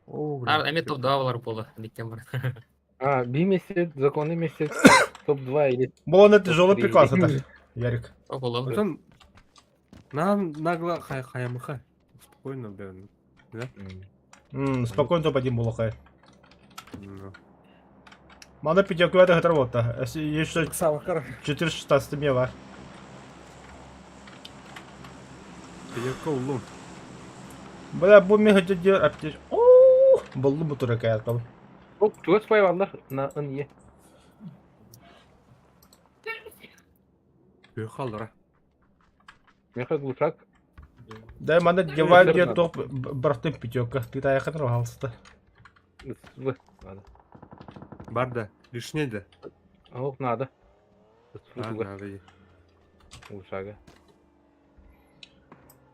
О, бля. А, эми топ 2 болар буолла. Диктен бар. А, би месяц, законный месяц, топ-2 или Было тяжелый топ-3. приказ это, Ярик. Топ болла. Потом нам нагло хай хаямыха. Спокойно, бля. М. Спокойно топ один булахай. Ну. Мана пятерку это работа. Если есть что Савакар. 416 мева. Пятерка улун. Бля, бу мега дедер аптеч. О, буллу бутура каятал. Оп, чугас пайваллар на ын е. Пехалра. Меха глушак. Да, мана деваль Верно. топ бартын пятерка. Ты таяхын рвалста. В. Надо. Барда. Лишний да. Ох, надо. А, надо. и. Глушага.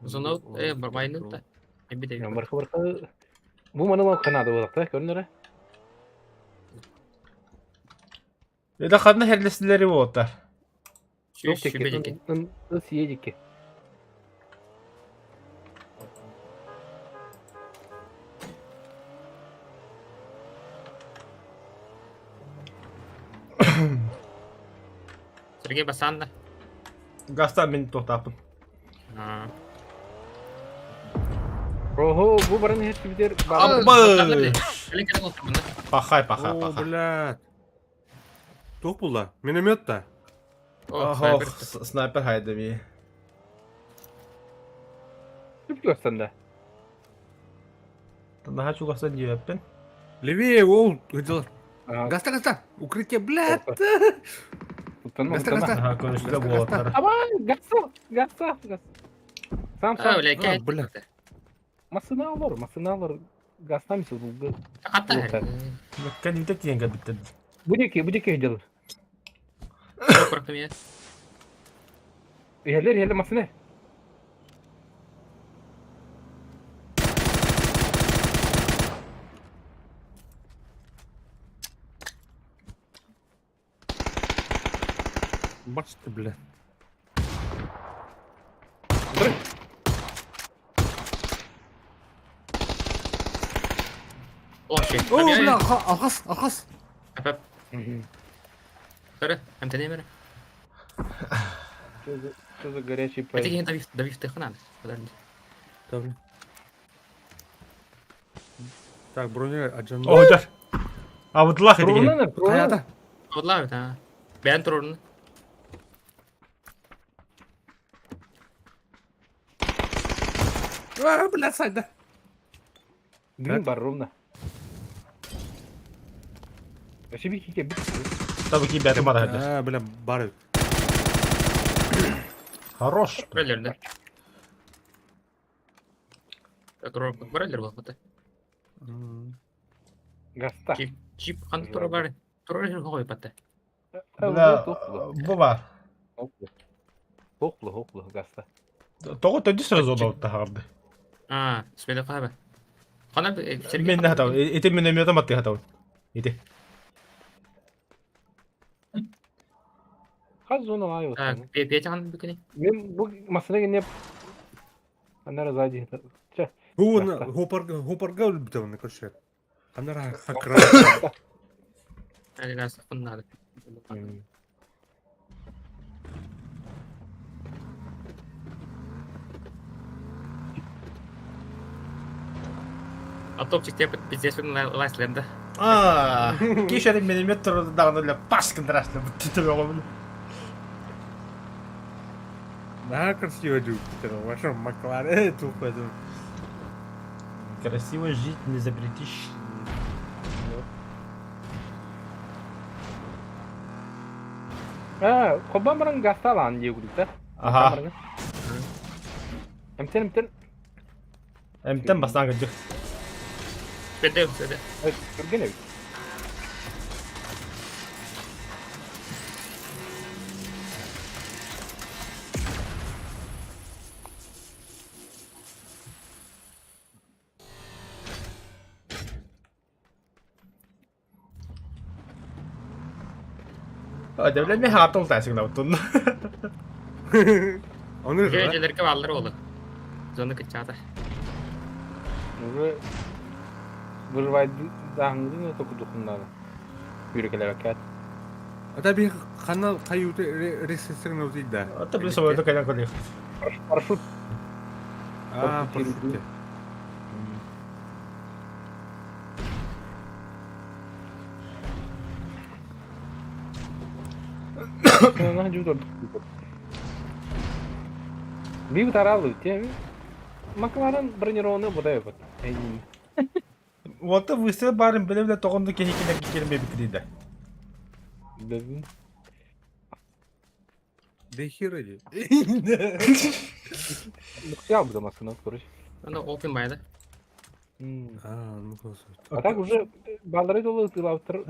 Зона барбайны да. Эби де. Барха барха. Бу маны канада болак та, көрүнөр. Это ханна херлеслери болта. Сүүс сүбэ диэки. Съедики. Сергей Басан да. Гастан мен тоқтапын. А. Ого, бу баран хет битер. Абы! Кэлин кэлин олтурмун да. Пахай, пахай, О, пахай. блядь. Тух була. Миномет та. О, Ох, снайпер. снайпер хайдами. Түп göstende. Наха чугасан диэппин. Левее, оу, где А, Гаста, гаста. Укрытие, блядь. Туттанма, Гаста, туттанма. гаста. Аха, көрүштэ буолаттар. Абай, гаса, гаса, гаса. Сам, А, сам. бля, А, кэ. бля. Масына алар, масына алар. Гастан мисыл бу. Хатта. Кәдимте тиенге битте. Будеки, будеки делар. Курактым я. Ерлер, ерлер масына. Бач ты, блядь. О, ши. О, бля, алхас, алхас. Апап. Көрө, амтене мере. Что за, что за горячий Это парень? киһи давив давив тыхынан. Подожди. Да, бля. Так, броня, аджан. О, жар. А вот лах это. Турунан, турунан. Хаята. Одлаа та. Бән турун. А, блядь, сайда. Дым бар ровно. Вообще бихике бит. Табы ки бәті мара хайдар. А, бля, бар. Хорош. Брелер да. Так, брелер был вот. Гаста. Чип, чип хан тура бар. Тура жер хой патта. Бля, буба. Хохлы, хохлы, гаста. Тоҕо төдү сразу олоотта харды. А, смеле хаба. Хана Сергей. Мен хатау. Ити минометом атты хатау. Ити. Хаз зона лайв. Так, петя хан бикини. Мен бу масына не Анара сзади. Че? Ху, на, хопар, хопарга үлбді оны, короче. Анара хакра. Али нас хан надо. А топчик тебе пиздец лайсленда. А, кишер миллиметр даҕаны пас гыннараслы бутты. Наһаа красиво Джупитер, ваша Макларен тупо. Красиво жить не запретишь. А, хоббан баран гасталаан дии курдук Ага. Эмтэн эмтэн. Эмтэн бастаан кырдьык. Беде беде. Түргэн эбит. Дэвлэ мен хаатыл тайсың оттун. Оны Дьиэлэргэ бааллар уолу. Зона кыччаата. Уже выживать только духун надо. Yürü Ата би хана каюты ресесерин да. Ата би собойду кайдан көрдүк. Парашют. А, парашют. Би таралы те. Макларен бронированный будай вот. Вот выстрел барын биле-биле тоҕонду киһи кине кирме битриде. Бэбин. Да хера ди. Я буду машина, короче. Аны open байды. А, ну класс. А так уже балдары долы тылаптыр.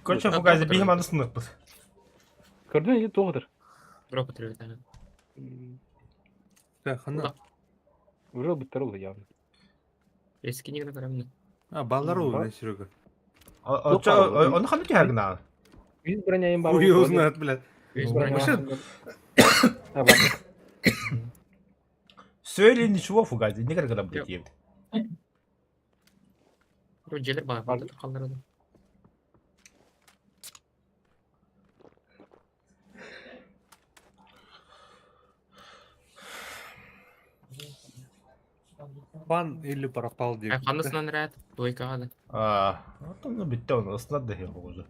Конча фугази бихим аны сынықпыз. Көрдүн или тоғдыр? Дроп өтіріп Да, хана. Уже быттыр ол явно. Эски не көрөмүн. А, баллар ол не Серега. Оны ханы түһәргін Биз броняйын бар. Хуй его знает, блядь. Вообще Сөйле ничего фугази, не когда блядь ебд. Желер бар. Қалдырады. Пан или пропал деп. Қандысынан рәт, двойкаға да. А, вот он битте он, ыснат уже.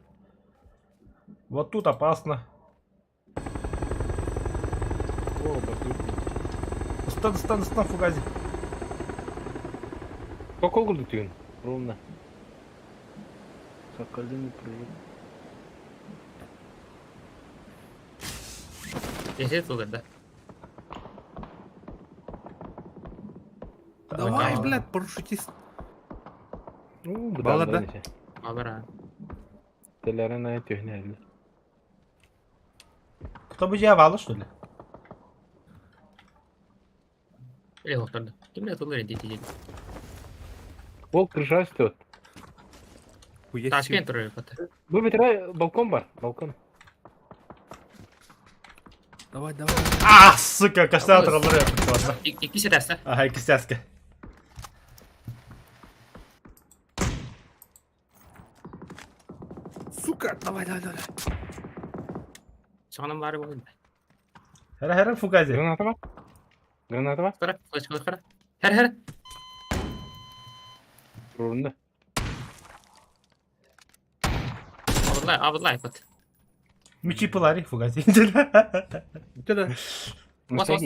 Вот тут опасно. О, батут. Стан, стан, стан, фугази. Сколько курду түйін? Ровно. Соколиный прыжок. Десет тылдар да. Давай, блядь, парашютист. Ну, Баллар, да? Баллар, а. Телерин ай түйін Кто бы я валы, что ли? Или оқтарды. Кім тылдар еді дейді. Ол крыша үсті. Ташкент тұрыр бата. Бұл бітірі балкон бар, балкон. Давай, давай. А, сука, каштан тұрғылар я Екі сәтәсі. Ага, екі сәскі. Сука, давай, давай, давай. Соғынан бары болды. Хәра, хәра, фугази. Граната бар? Граната бар? Қара, қылыш, қара. Хәр, хәр. Рурында. Абыдлай, абыдлай, бат. Мичи пылари, фугази. Да. Бас, бас.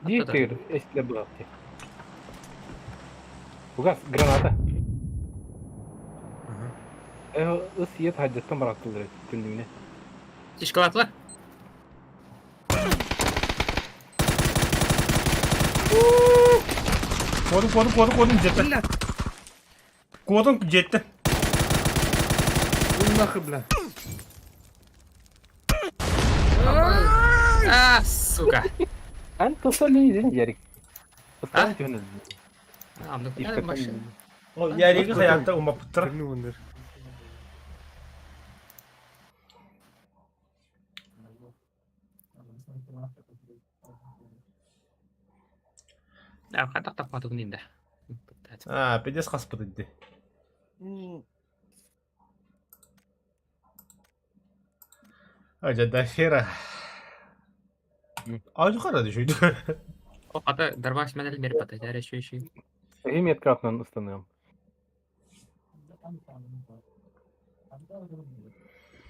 Диктор, если был. Угас, граната. Ыс ет хаджаттан бараттылар түндүгүнө. Шишкалатлар. Kodum, kodum, kodum, kodum жетті. Kodum жетті. Ну нахуй, бля. А, сука. Ан тосолни ден ярик. А? Машина. О, яриги хаятта умапыттыр. Кірні ондар. А, қадақ таппады күнінде. А, пидес қаспыды дейді. А, жада хера. Аалдьу хара дишүйді. О, хата дарбаш мәнел мер пата, дәрі шүй шүй. Эһи меткатынан ыстаныам.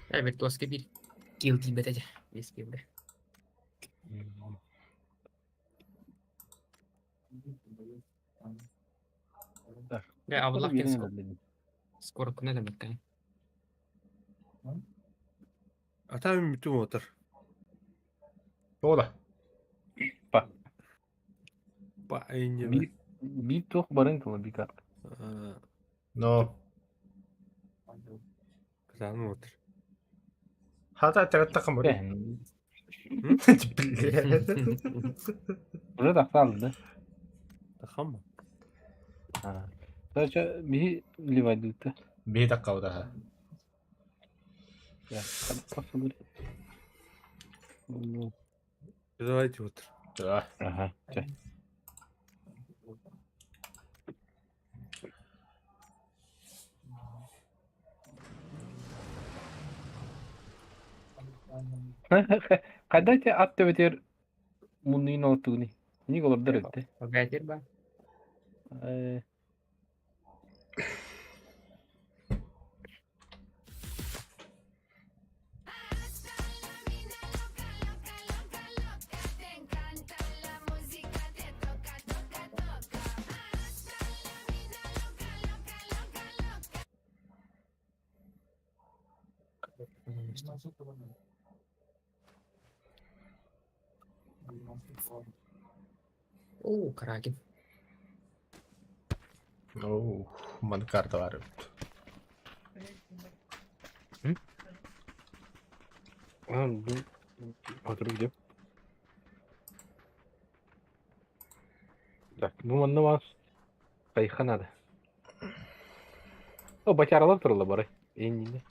Э, виртуозка бир килл тиийбэтэ дьэ, биэс киллэ. Так. Дьэ, абылах диэн скоро күнэ да бэккэ. А там бүтүн отыр. Тоҕо да? Па. Па инне. Биир биир туох барын тыла бика. Но. Кытаан отыр. Хата тэрэттахым бу. Уже тахсаалды да. Тахам. Короче, биһи ливайдыытта. Биһи таккабыта. Давайте отыр. Да. Ага. Хайда те ат төбөтүгэр муннуйун олоттугуний? Ник олордор эбит Бээтир ба. э Оо, Кракен. Оу, маны карта бар эбит. А, бу Батыр где? Так, бу манна вас хайха надо. О, батяралар туралла бары. Эннини.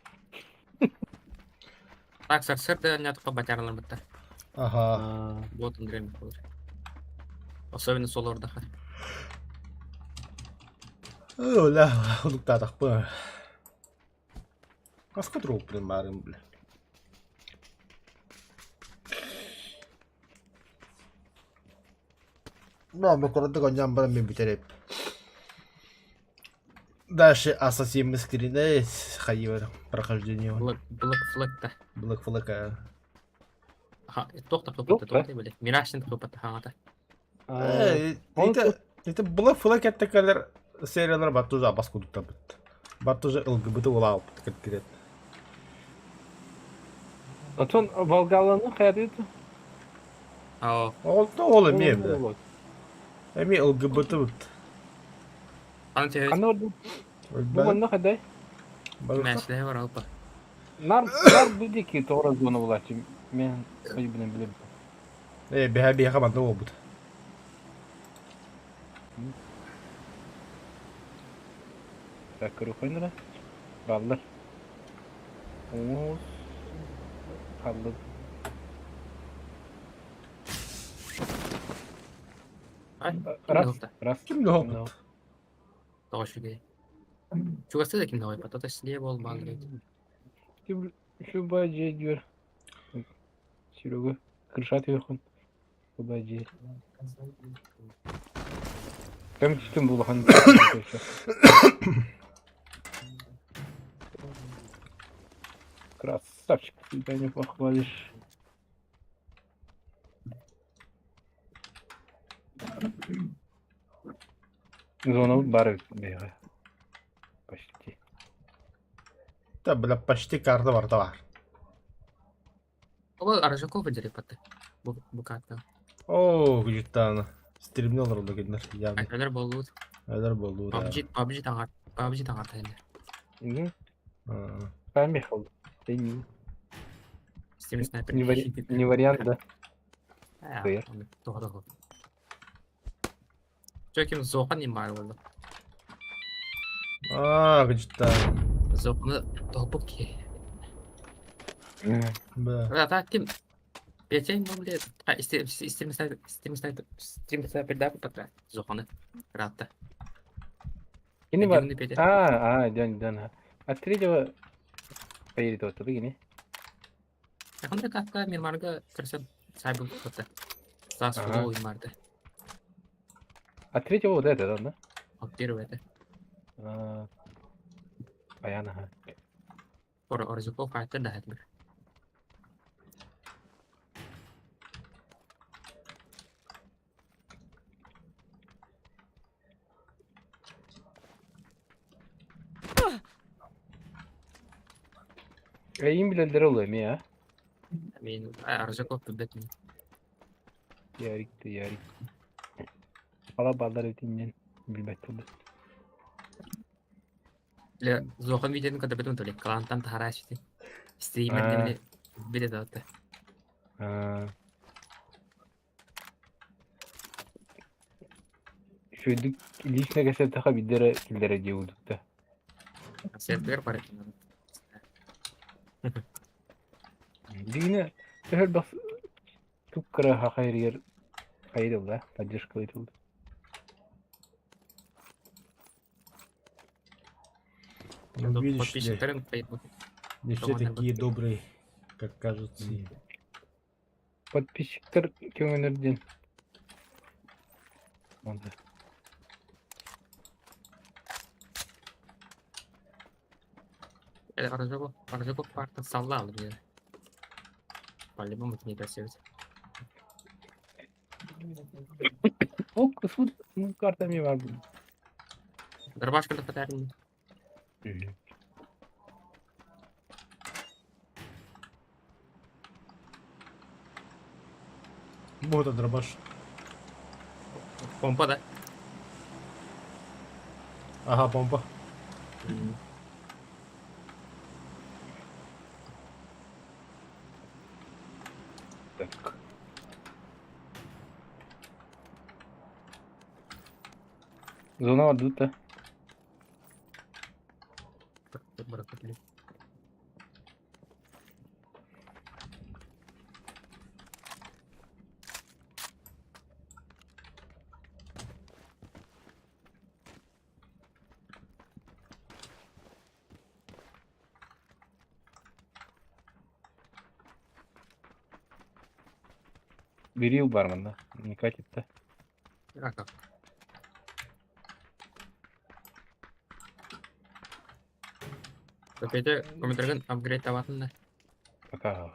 Так, сарсыр да не батяралар бытта. Ага. Вот Андрей Михайлович. Особенно солордаха. Оля, улуктаатахпы. Аска турук блин барын бля. Ну, мы курдук оньян баран мен бүтереп. Дальше Assassin's Creed хайыр прохождение. Блэк Блэк Флэг-та. Black Flag. Ха, туох та Туох хыппыта, та? туох та биле. Мирашин хыппыта хаҥата. Это это Black Flag эттекелер сериялар бар тоже абас кудуктар бит. Бар тоже ЛГБТ улаап кирет. Антон Волгаланы хайдыт. Оо, Ол то ол эме бля. Эме ЛГБТ бит. аны те Аны бу манна хайдай. мәсләһе бар алпа. Нар нар бу дики тора зона булачы. Мен ойбунан билем. Э, бэхэ бэхэ манна болбут. Так, көрөхөнрө. Баллар. Оңуз. Қалды. Ай, Раз, раз. Ким не болбут? Тоҕо үчүгэй. Чугаста да ким да ойпат, ата слева бол баалар. Шуба же Серега, крышат йохон. Шуба же. Кем түстүн булахан. Красавчик, тебя не похвалишь. Зона бар бега. Почти. Да, бля, почти карта бар да бар. Ол Аржаков дерепаты. Бу букатта. О, күжүттааны. Стримне олороллор кинилэр. Явно. Айналар боллут. Өлөр болду да. PUBG PUBG таңар. PUBG таңар тайны. Мгм. А. Сами хол. Да не, Стим снайпер. не, вари... не вариант, да? Сыр. Тоҕо тоҕо. Чөким зоқан имар болду. Аа, күжүттааны. Зоқны тоғып ки. Бля. Ата ким Петя ну бле, а стрим стрим снайпер стрим снайпер стрим снайпер да патра. Зоқны. Ратта. Кини бар. Дивный Петя. А, а, ден, ден. А третьего поедет вот, не? Аханда катка мирмарга кірсен. Cyberpunk Саас Ага. футбол барды. А третьего вот это, да? Вот первый это. А, Баян, ага. Орзуков хайта да это. Эйин билэллэрэ ол эмиэ, а? Мен Арзаков билбет мин. Ярик да Ярик. Ала балдар этиннен билбэттэр да. Ле зохан видеоны когда бетон толик клантан тахарашити. Стример А. демне биле даты. А. Үчүгэйдик лично кэсэттэхэ биирдэ киллэрэ дии курдук да. Сервер бар. Дьиҥинэ төһө элбэх тук-кыра хахайрыгар хайыр да, поддержка ыытыллар. Ну, видишь ли, Подписчиктерин поедут. не все такие добрые, как кажутся им. Подписчиктар көҥөнөр диэн. Онда. Это Арзаков, Арзаков парта саллал мне. По-любому это не красивый. Ол кысыл карта эмиэ баар буолла. Дробашка да подарен. Вот это дробаш. Помпа, да? Ага, помпа. Так. Зона барбыт да? Берил бармен, да? Не катит, да? А как? Көпете компьютерген апгрейд табатын да. Пока.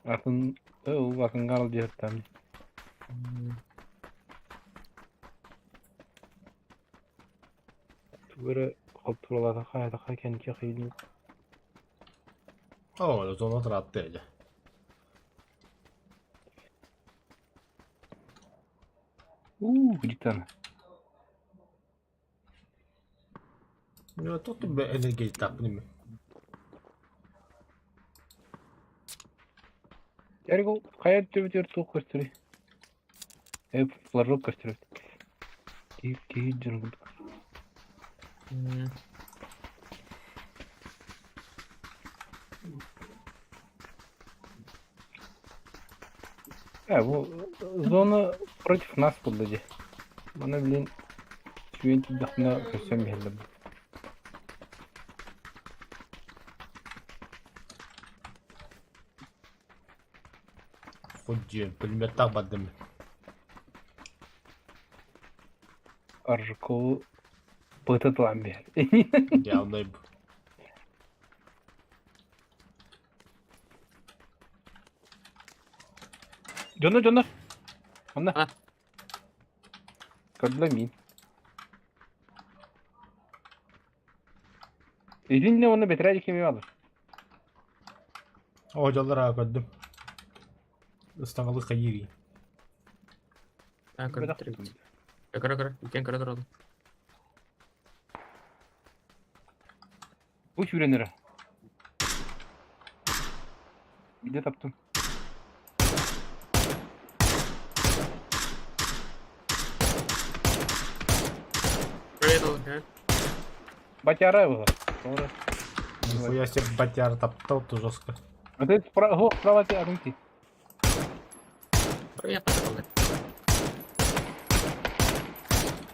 Атын, ол акынга ал там. Тугары холтуралата хайта кенке хыйын. О, зона тратты эдя. У, где-то. Ну, тут бы энергия так, ними. Ярик, хайа төбөтөр туох көстөрүй? Э, флажок көстөрөт. Ки ки жын. Э, бу зона против нас булду дии. Мана блин, сүйен тидахна көсөм бихелле. Хоть пулемет так бадым. Аржыкову бытытлан бихел. Явно Дьоно, дьоно. Онна. А. Көрдүлэ мин. Итиннэ уонна бэтэрээ кими баалар? О, жаллар көрдүм. Ыстаңалы хайыри. А, компьютер. Көрө көрө, үкен көрө туралы. Бу сүүрэн эрэ. Биде таптым. Привет, ол. Батяра было. Doğru. Нихуя себе батяр топтал, то жестко. А ты справа, справа ты арунки. Привет, пошел.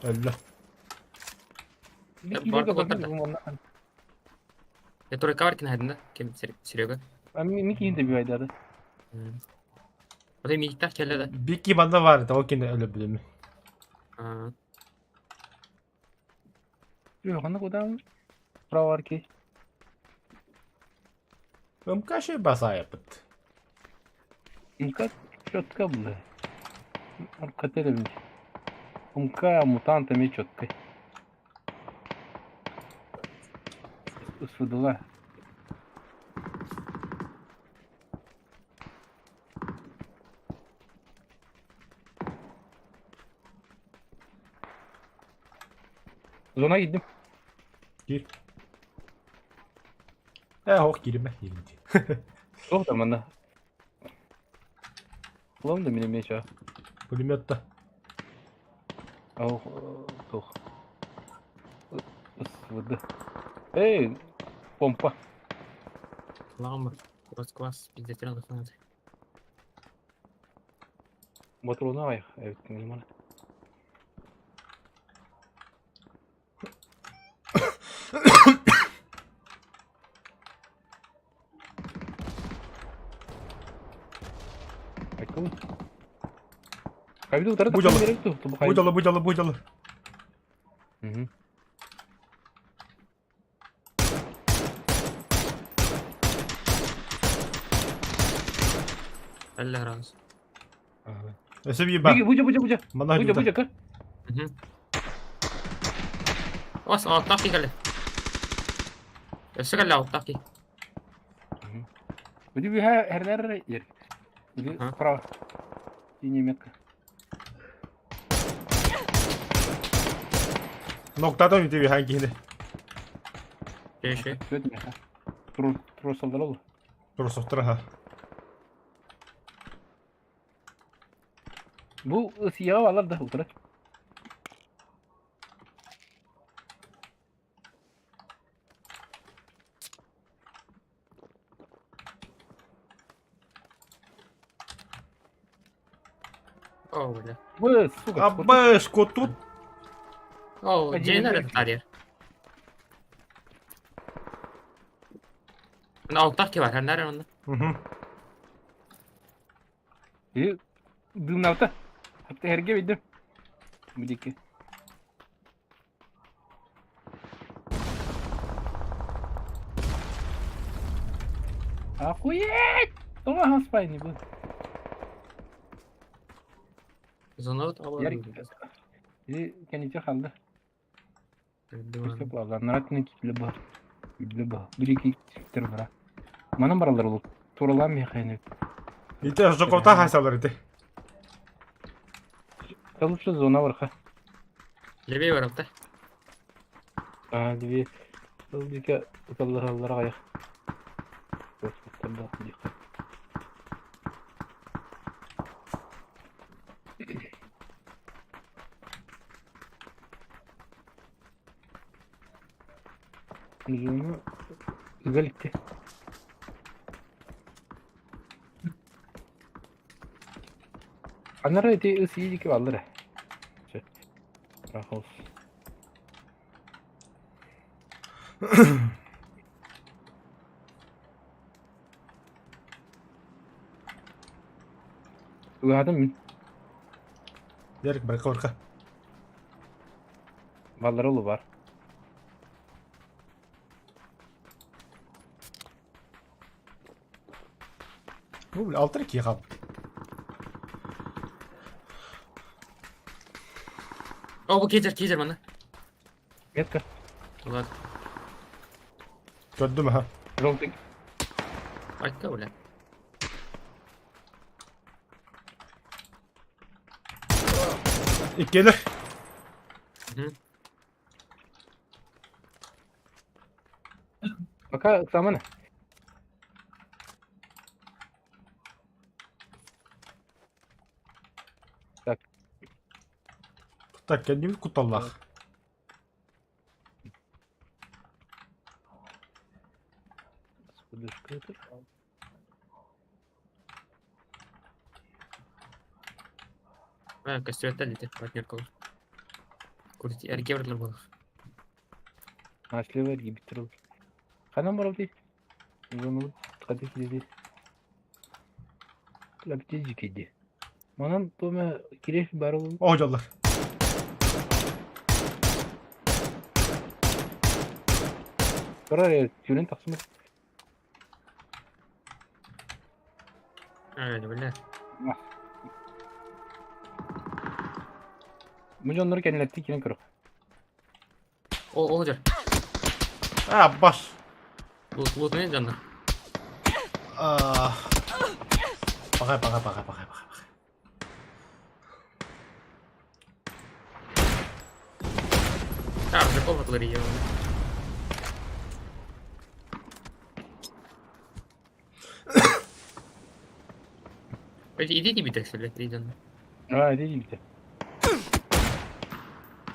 Өллө. Я только каваркин хайдын да? Кем Серега? А Мики инде бивайдады. Отой мииктах кэллэ да. Бики манна баар, того кини өлөбүлүм. Аа. Yok, ханна куда Право арки. МК басайапыт. МК четко бля. Аркателем. МК мутантами четко. Усвыдала. Зона gittim. Gir. Э, ох, киримэ, киримэ. Туох да манна. Улам да мине меча. Пулеметта. Ох, туох. СВД. Эй, помпа. Ламбр. Класс класс пиздец надо. Ботруна аяк. Evet, benim ana. Bakalım. Kaydı utara Будь takım gerek yok. Bu kaydı. Будялы, будялы, будялы. Hı hı. Алла раз. Өсө биба. Buca buca buca. Манна Buca buca kır. Мгм. Ос, алтах кэллэ. Өссө кэллэ алтах ки. Buca bir her her her yer. Bir Ага. справа. Синяя метка. Ноктатан үтү биһан киһини. Чэ-чэ. Сөт меха. Тур тур салдыр ол. Турсуктара ха. Bu siyah alır da utara. Оо, бля. Bu сука. Абаш, тут. Оо, Один дьиэнэр эрэ. тарьер. Алтах ки бар, ханнар онно. Мгм. Дымнавта. Hatta herge bildim. Bu diki. Охуеть! Тома хаспайни bu. Зонот ала. Ярик. Кениче халды. Наратны китле бар. Китле бар. Bir iki siktir bura. Манан баралар ол. Туралан мехайны. Ити жокота хайсалар ити. Лучше зона барха. Лебей бар алта. А, две. Ол дике уталлар аллар аяк. Господи, дике. Зона Özellikle. Анара эти ысыйдики баллар. Рахос. Угадым мин. Ярик барка барка. Баллар олу бар. Бу бля алтыр ки хап. Оо, бу кезер, кезер манна. Метка. Ладно. Көрдүм ха. Желтый. Айтка, бля. Иккелер. Мгм. Пока самана. Так, Так, кендибит куталлах. Подушка это. А, костюм дите, партнер кол. Курти, эрге барлар бол. Нашли вер гибитрол. Ханам баралды. Зону кадик диди. Лаптижики дии. Манан туома кириэс баар О дьоллор. Кыра эрэ сүүрэн тахсымыт. А, бля. Бу дьоннор кэннилэртэн киирэн көрөх. Ол ол дьэр. А, бас. Лут лутны дьоннор. А. Пахай, пахай, пахай, пахай, пахай. А, уже повод лария. Иди не битекс, блядь, идем. А, иди бите.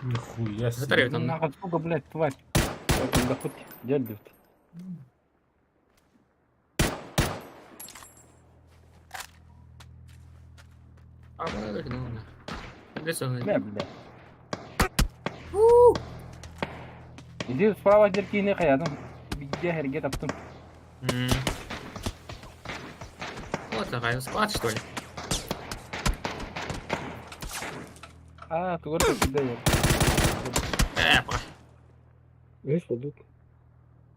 Нихуя себе. Батарею там. Нахуй, сколько, блядь, тварь. Доход, дядь, А, ну, Бля, бля. Иди справа деркини хаятым. Виде herге таптым. Вот такая склад, что ли? А, тугар да я. Пока. Үс болдук.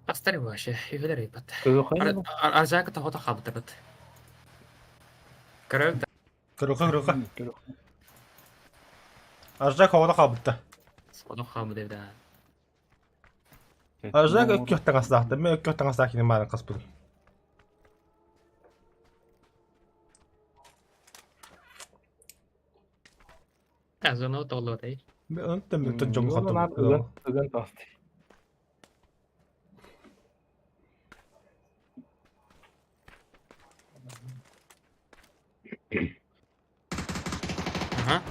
Астарь вообще, и говори, пат. Көйхай. Арзака того то хабытырыт. Короче, Кырыха, кырыха. Аржак хавана хабытта. Сону хабыты, да. Аржак өккөттен астақты. Мен өккөттен астақ кені марын қаспын. А, зону толлу, да. Мен өнттен мүттен жоңғы хаттым. Ыган тасты. Ага.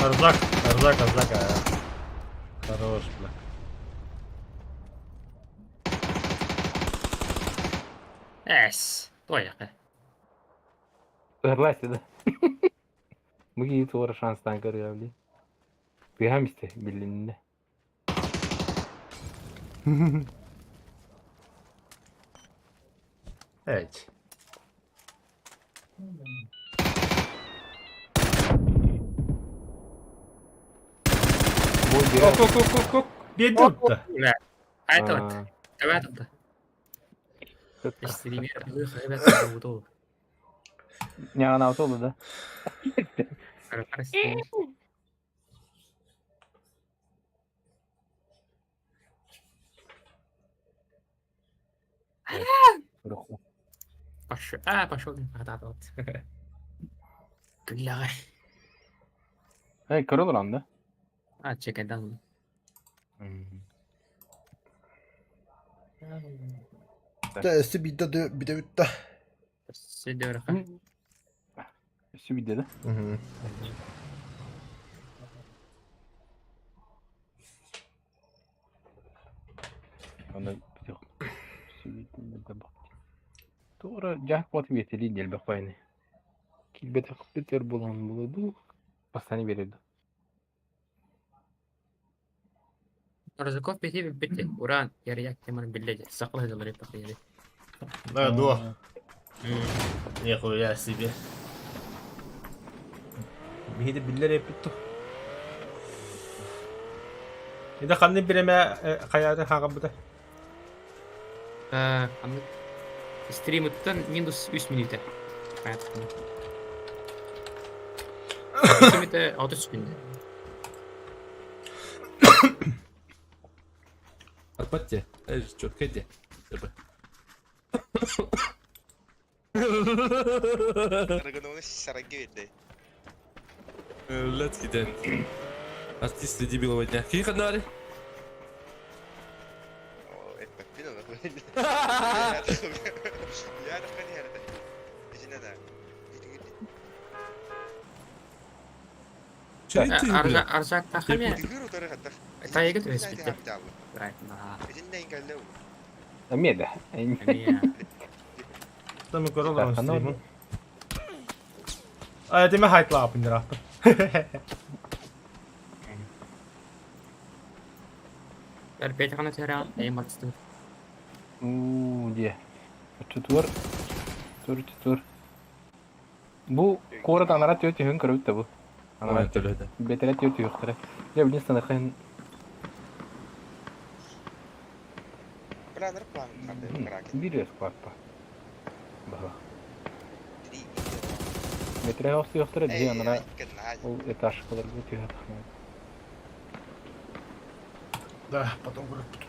Аржак, Аржак, Аржак. Хорош, бля. Эс. Той яка. Ырлайсы да. Мыги туора шанстан көрүөбли. Быһам исте билинне. Evet. Бу Ок, ок, ок, ок, ок. Беди утты. Бля. А это вот. Давай тут. Стример, ребята, Няна auto да. Пошел. А, пошел. А, вот. Бля. Эй, көрө да? А, чекай, да. Өссө биде биде бүтті. Сидер. Өссө биде да. Аны Тура жак бат бетели делбек байны. Килбете кыппетер болан болду. Бастани береді. Рызыков бити бити. Уран, ярияк теман билледи. Сақла жылы репа яри. Да, до. Нихуя себе. Биһиди биллер эппит Ида ханны биреме хаяты хагабыта. Стримыттан минус 3 минута. Понятно. Минута 6 секунд. Арпатте, эй, четко иди. Let's get it. Артист среди белого дня. Какие канали? Аржак тахами. Тайга төспүттэ. Эмиэ Там көрө стримын. А, деме хайтлап ындырақты. Бет гана терә, эм артисты. У, де. Тур. Тур, тур. Бу куорат анара түөрт үһүн көрөбүт да бу. Анара Ой, төлөдө. бэтэрэ түөрт үһүхтэрэ. Дьэ билин санахын Бля, план Кракен. биир склад па. Баха. Бэтэрэ охсуохтара биһи анара ол этажкаларга түһэ тахна. Да, потом көрөппүт.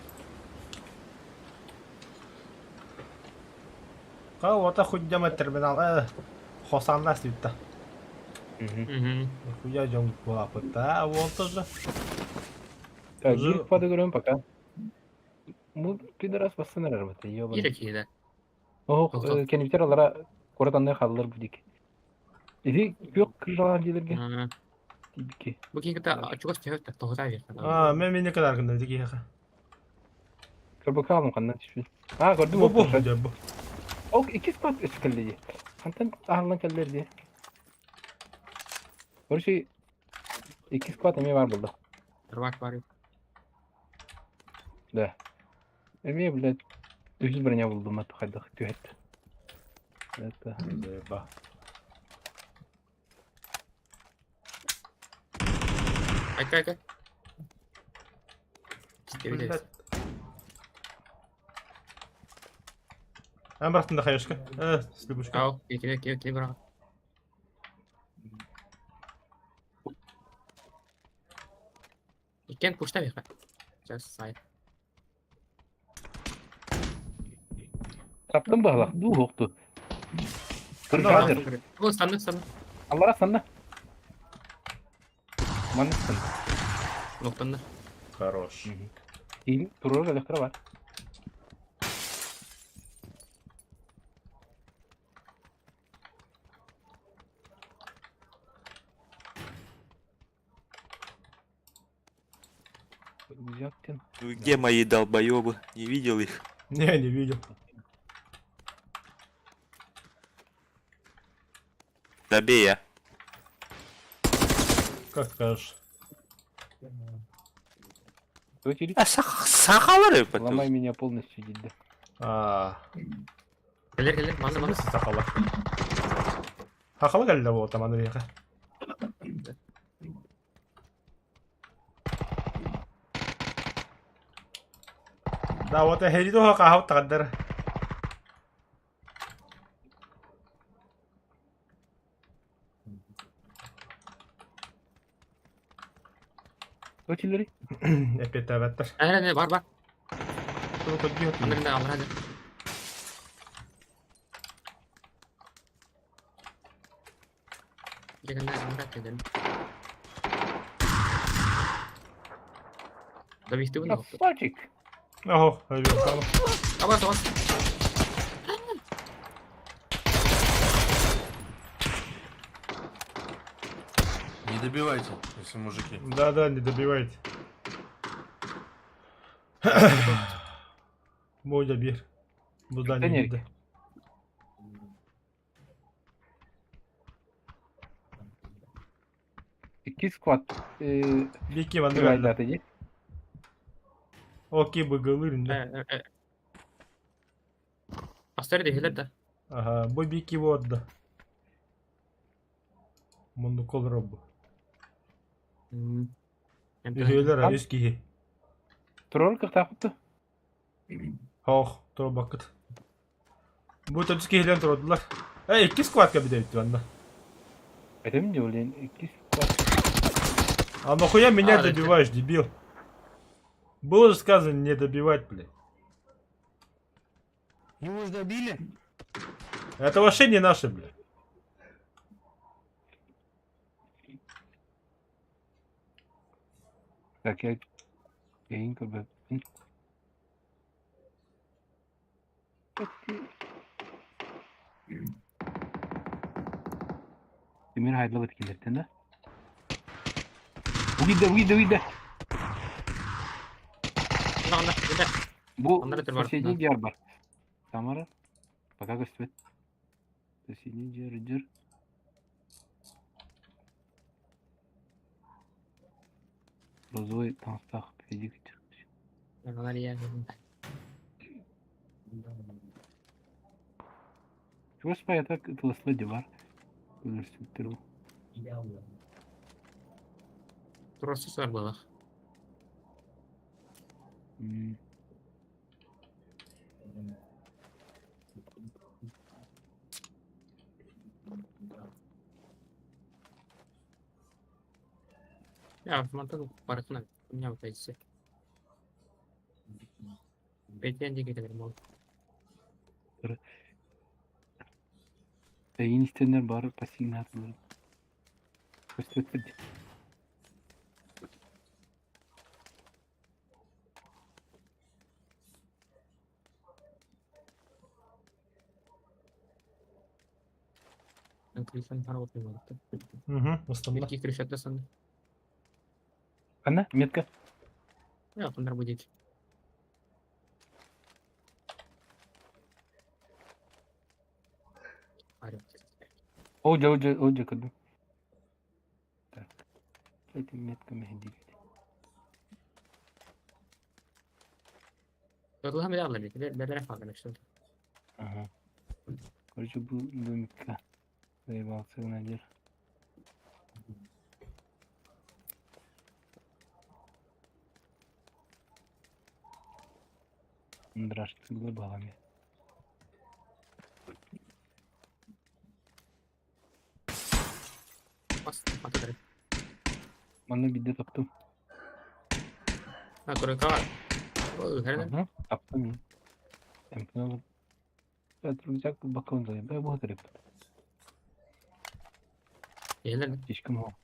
Кого-то хуйдама терминал Хосаннас диtta. Хуя дьон буолаппыт а вот тоже. Так, биир пады көрөм пока. Бу пидорас бассан эрэр бата, ёбаный. Биир киһи Оһох, кэнибитер алара куорат анныгар хааллар бу диэки. Ити күөх кырдьаҕаан дьиэлэргэ тиийбикки. Бу киһи кытта чугас түһэр тоһута биэр. А, мен мини кадар гында ди киһиэхэ. Көрбөккө хаалым ханна түспүт. А, көрдүм Бу бу дьэ бу. Ол иккис пат өссө кэллэ дии. Хантан аһыллан кэллэр дии. Короче, иккис склад эмиэ баар буолла. Рвак бар. Да. Эмиэ, блядь, үһүс броня булдум, а то хайдах түһэт. Это... Ба. Айка, айка. Ситебит. Эн бырахтын да хаешка. Слюбушка. Ау, кире, кире, кире быраҕа. Иккиэн пушта миэхэ. Сейчас сайт. Таптым баһылах, дуу уһукту. Кырдьаҕас. Бу санны санны. Аллара санна. Маннык санна. Нуктанна. Хорош. Тиин турар электро бар. Взяттин. Ну где мои долбоебы? Не видел их? Не, не видел. Добей я. Как скажешь. А сахалары потом. Ломай меня полностью, деді. А. Кэлэр кэлэр манна манна. Сахала. Сахала кэллэ буолта маны биэхэ. Да, вот эһэри туһа хаһау тагаддар. Өтүлери. Эппиэттээбэттэр. Ээ, бар бар. Тугу көрдүү Анарында алара. Дегенде анара дедим. Да бихти bunu. Красавчик. Охо, хайбер. Абас абас. Не добивайте, если мужики. Да-да, не добивайте. Бодя бир. Буда не Контейнер. бирде. Икки склад. Бики маннык Кырайдааты дии. Окей, быгылырын да. Астар дехилер да. Ага, бу бики вот да. Муннукол робу. Үһүөлэр үс киһи. Турор кыхтаахпыт. Хоох, турбаккыт. Бу төрдүс киһилэрин турдулар. Эй, икки складка бүтэбит манна. Этим не блин, икки склад. А нахуя меня А, добиваешь, дебил? Было же сказано не добивать, блядь. Его же добили? Это вообще не наши, блядь. Так, я... Я как Тимир хайдалбыт киллэртэн да? Угидде, угидде, угидде! Анда анда. Бу Анда өтөр бар. соседний дьиэр бар. Тамара, пока көстүбэт. Соседний дьиэр, дьиэр. Розовый таҥастаах педик. Чугас паята тылысла дьиэ бар. Өлөрсүттэр ол. Туруорса сытар буоллах. Я мантан барытынан меня вот Бэтиэн диэки кэлэр буол. Эйигин истэннэр бары пассивнаатылар. Көстүбэттэр дии. Крысан работай болуттар. Угу, устамна. Икки крышата сан. Ханна, метка. Я хандар будет. О, дьэ, дьэ, о, дьэ, көрдүм. Так. Эти метка мэһэйдиир. Отлаһам билэ алла бит. Бэлэрэ хаалан что. Ага. Короче, бу домикка заебался гына Здравствуй, балами. Бас, атыр. Манна биирдэ таптым. А, турыкаҕа. Ага. Таптым мин. Эмпин рюкзак бакын да бу тереп. Елен. Слишком мало.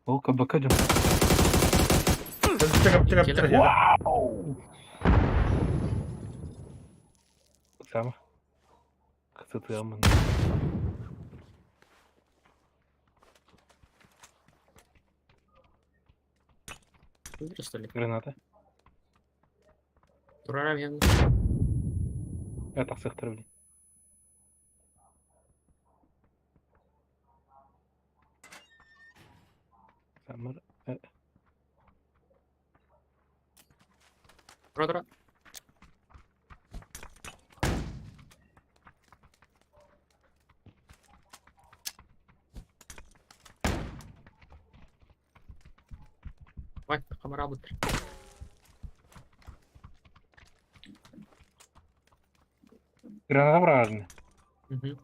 О, кабака дьон. Вау! Сама. Кысытыамын. Что ли? Граната. Турарам я. Я тахсыахтара блин. Самар. Тура-тура. Давай, камера быстро. Граната вражная. Угу.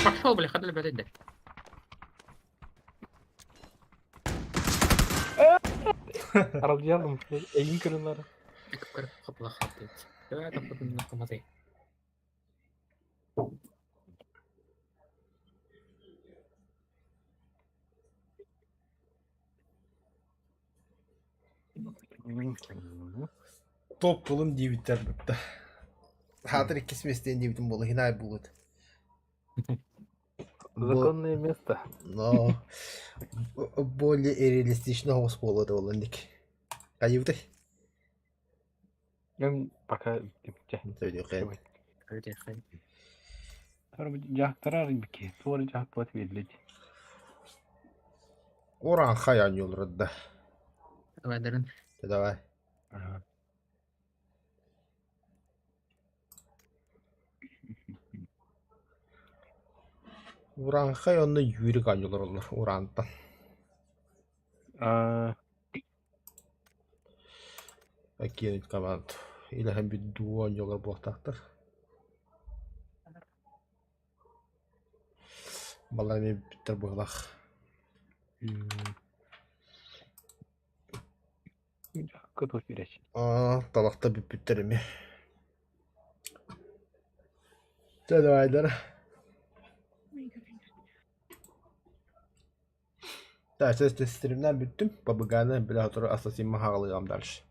Пошел, бля, ходи, блядь, да. Аралдьялым, эйин көрүннары. Давай, там потом немножко мазай. Топ булун диэбиттэр бытта. Хаатыр иккис миэстээн диэбитим буолла, хинай буолуот. Законное место. Но более реалистично соҕус буолуо этэ буоллун Хайыыбытай? Мен пока дьэ. Сөйдүөххэ. Дьахтарар бики, туора дьахтар биэрлит. Уран хайан юлрудда. Давай, Дарын. Давай. Ураанхай онно Юрик оонньуулар Ураантан. Акиэнит команд илэһэн бүддүү оонньуулар буолтаахтар. Балар эмиэ бүттэр быһыылаах. Аа, талахта бүппүттэр эмиэ. Чэ, давайдара. Так, стримнээн бүттүм. Побыгааны бile сотору ассасиммын хаҕалыам дальше.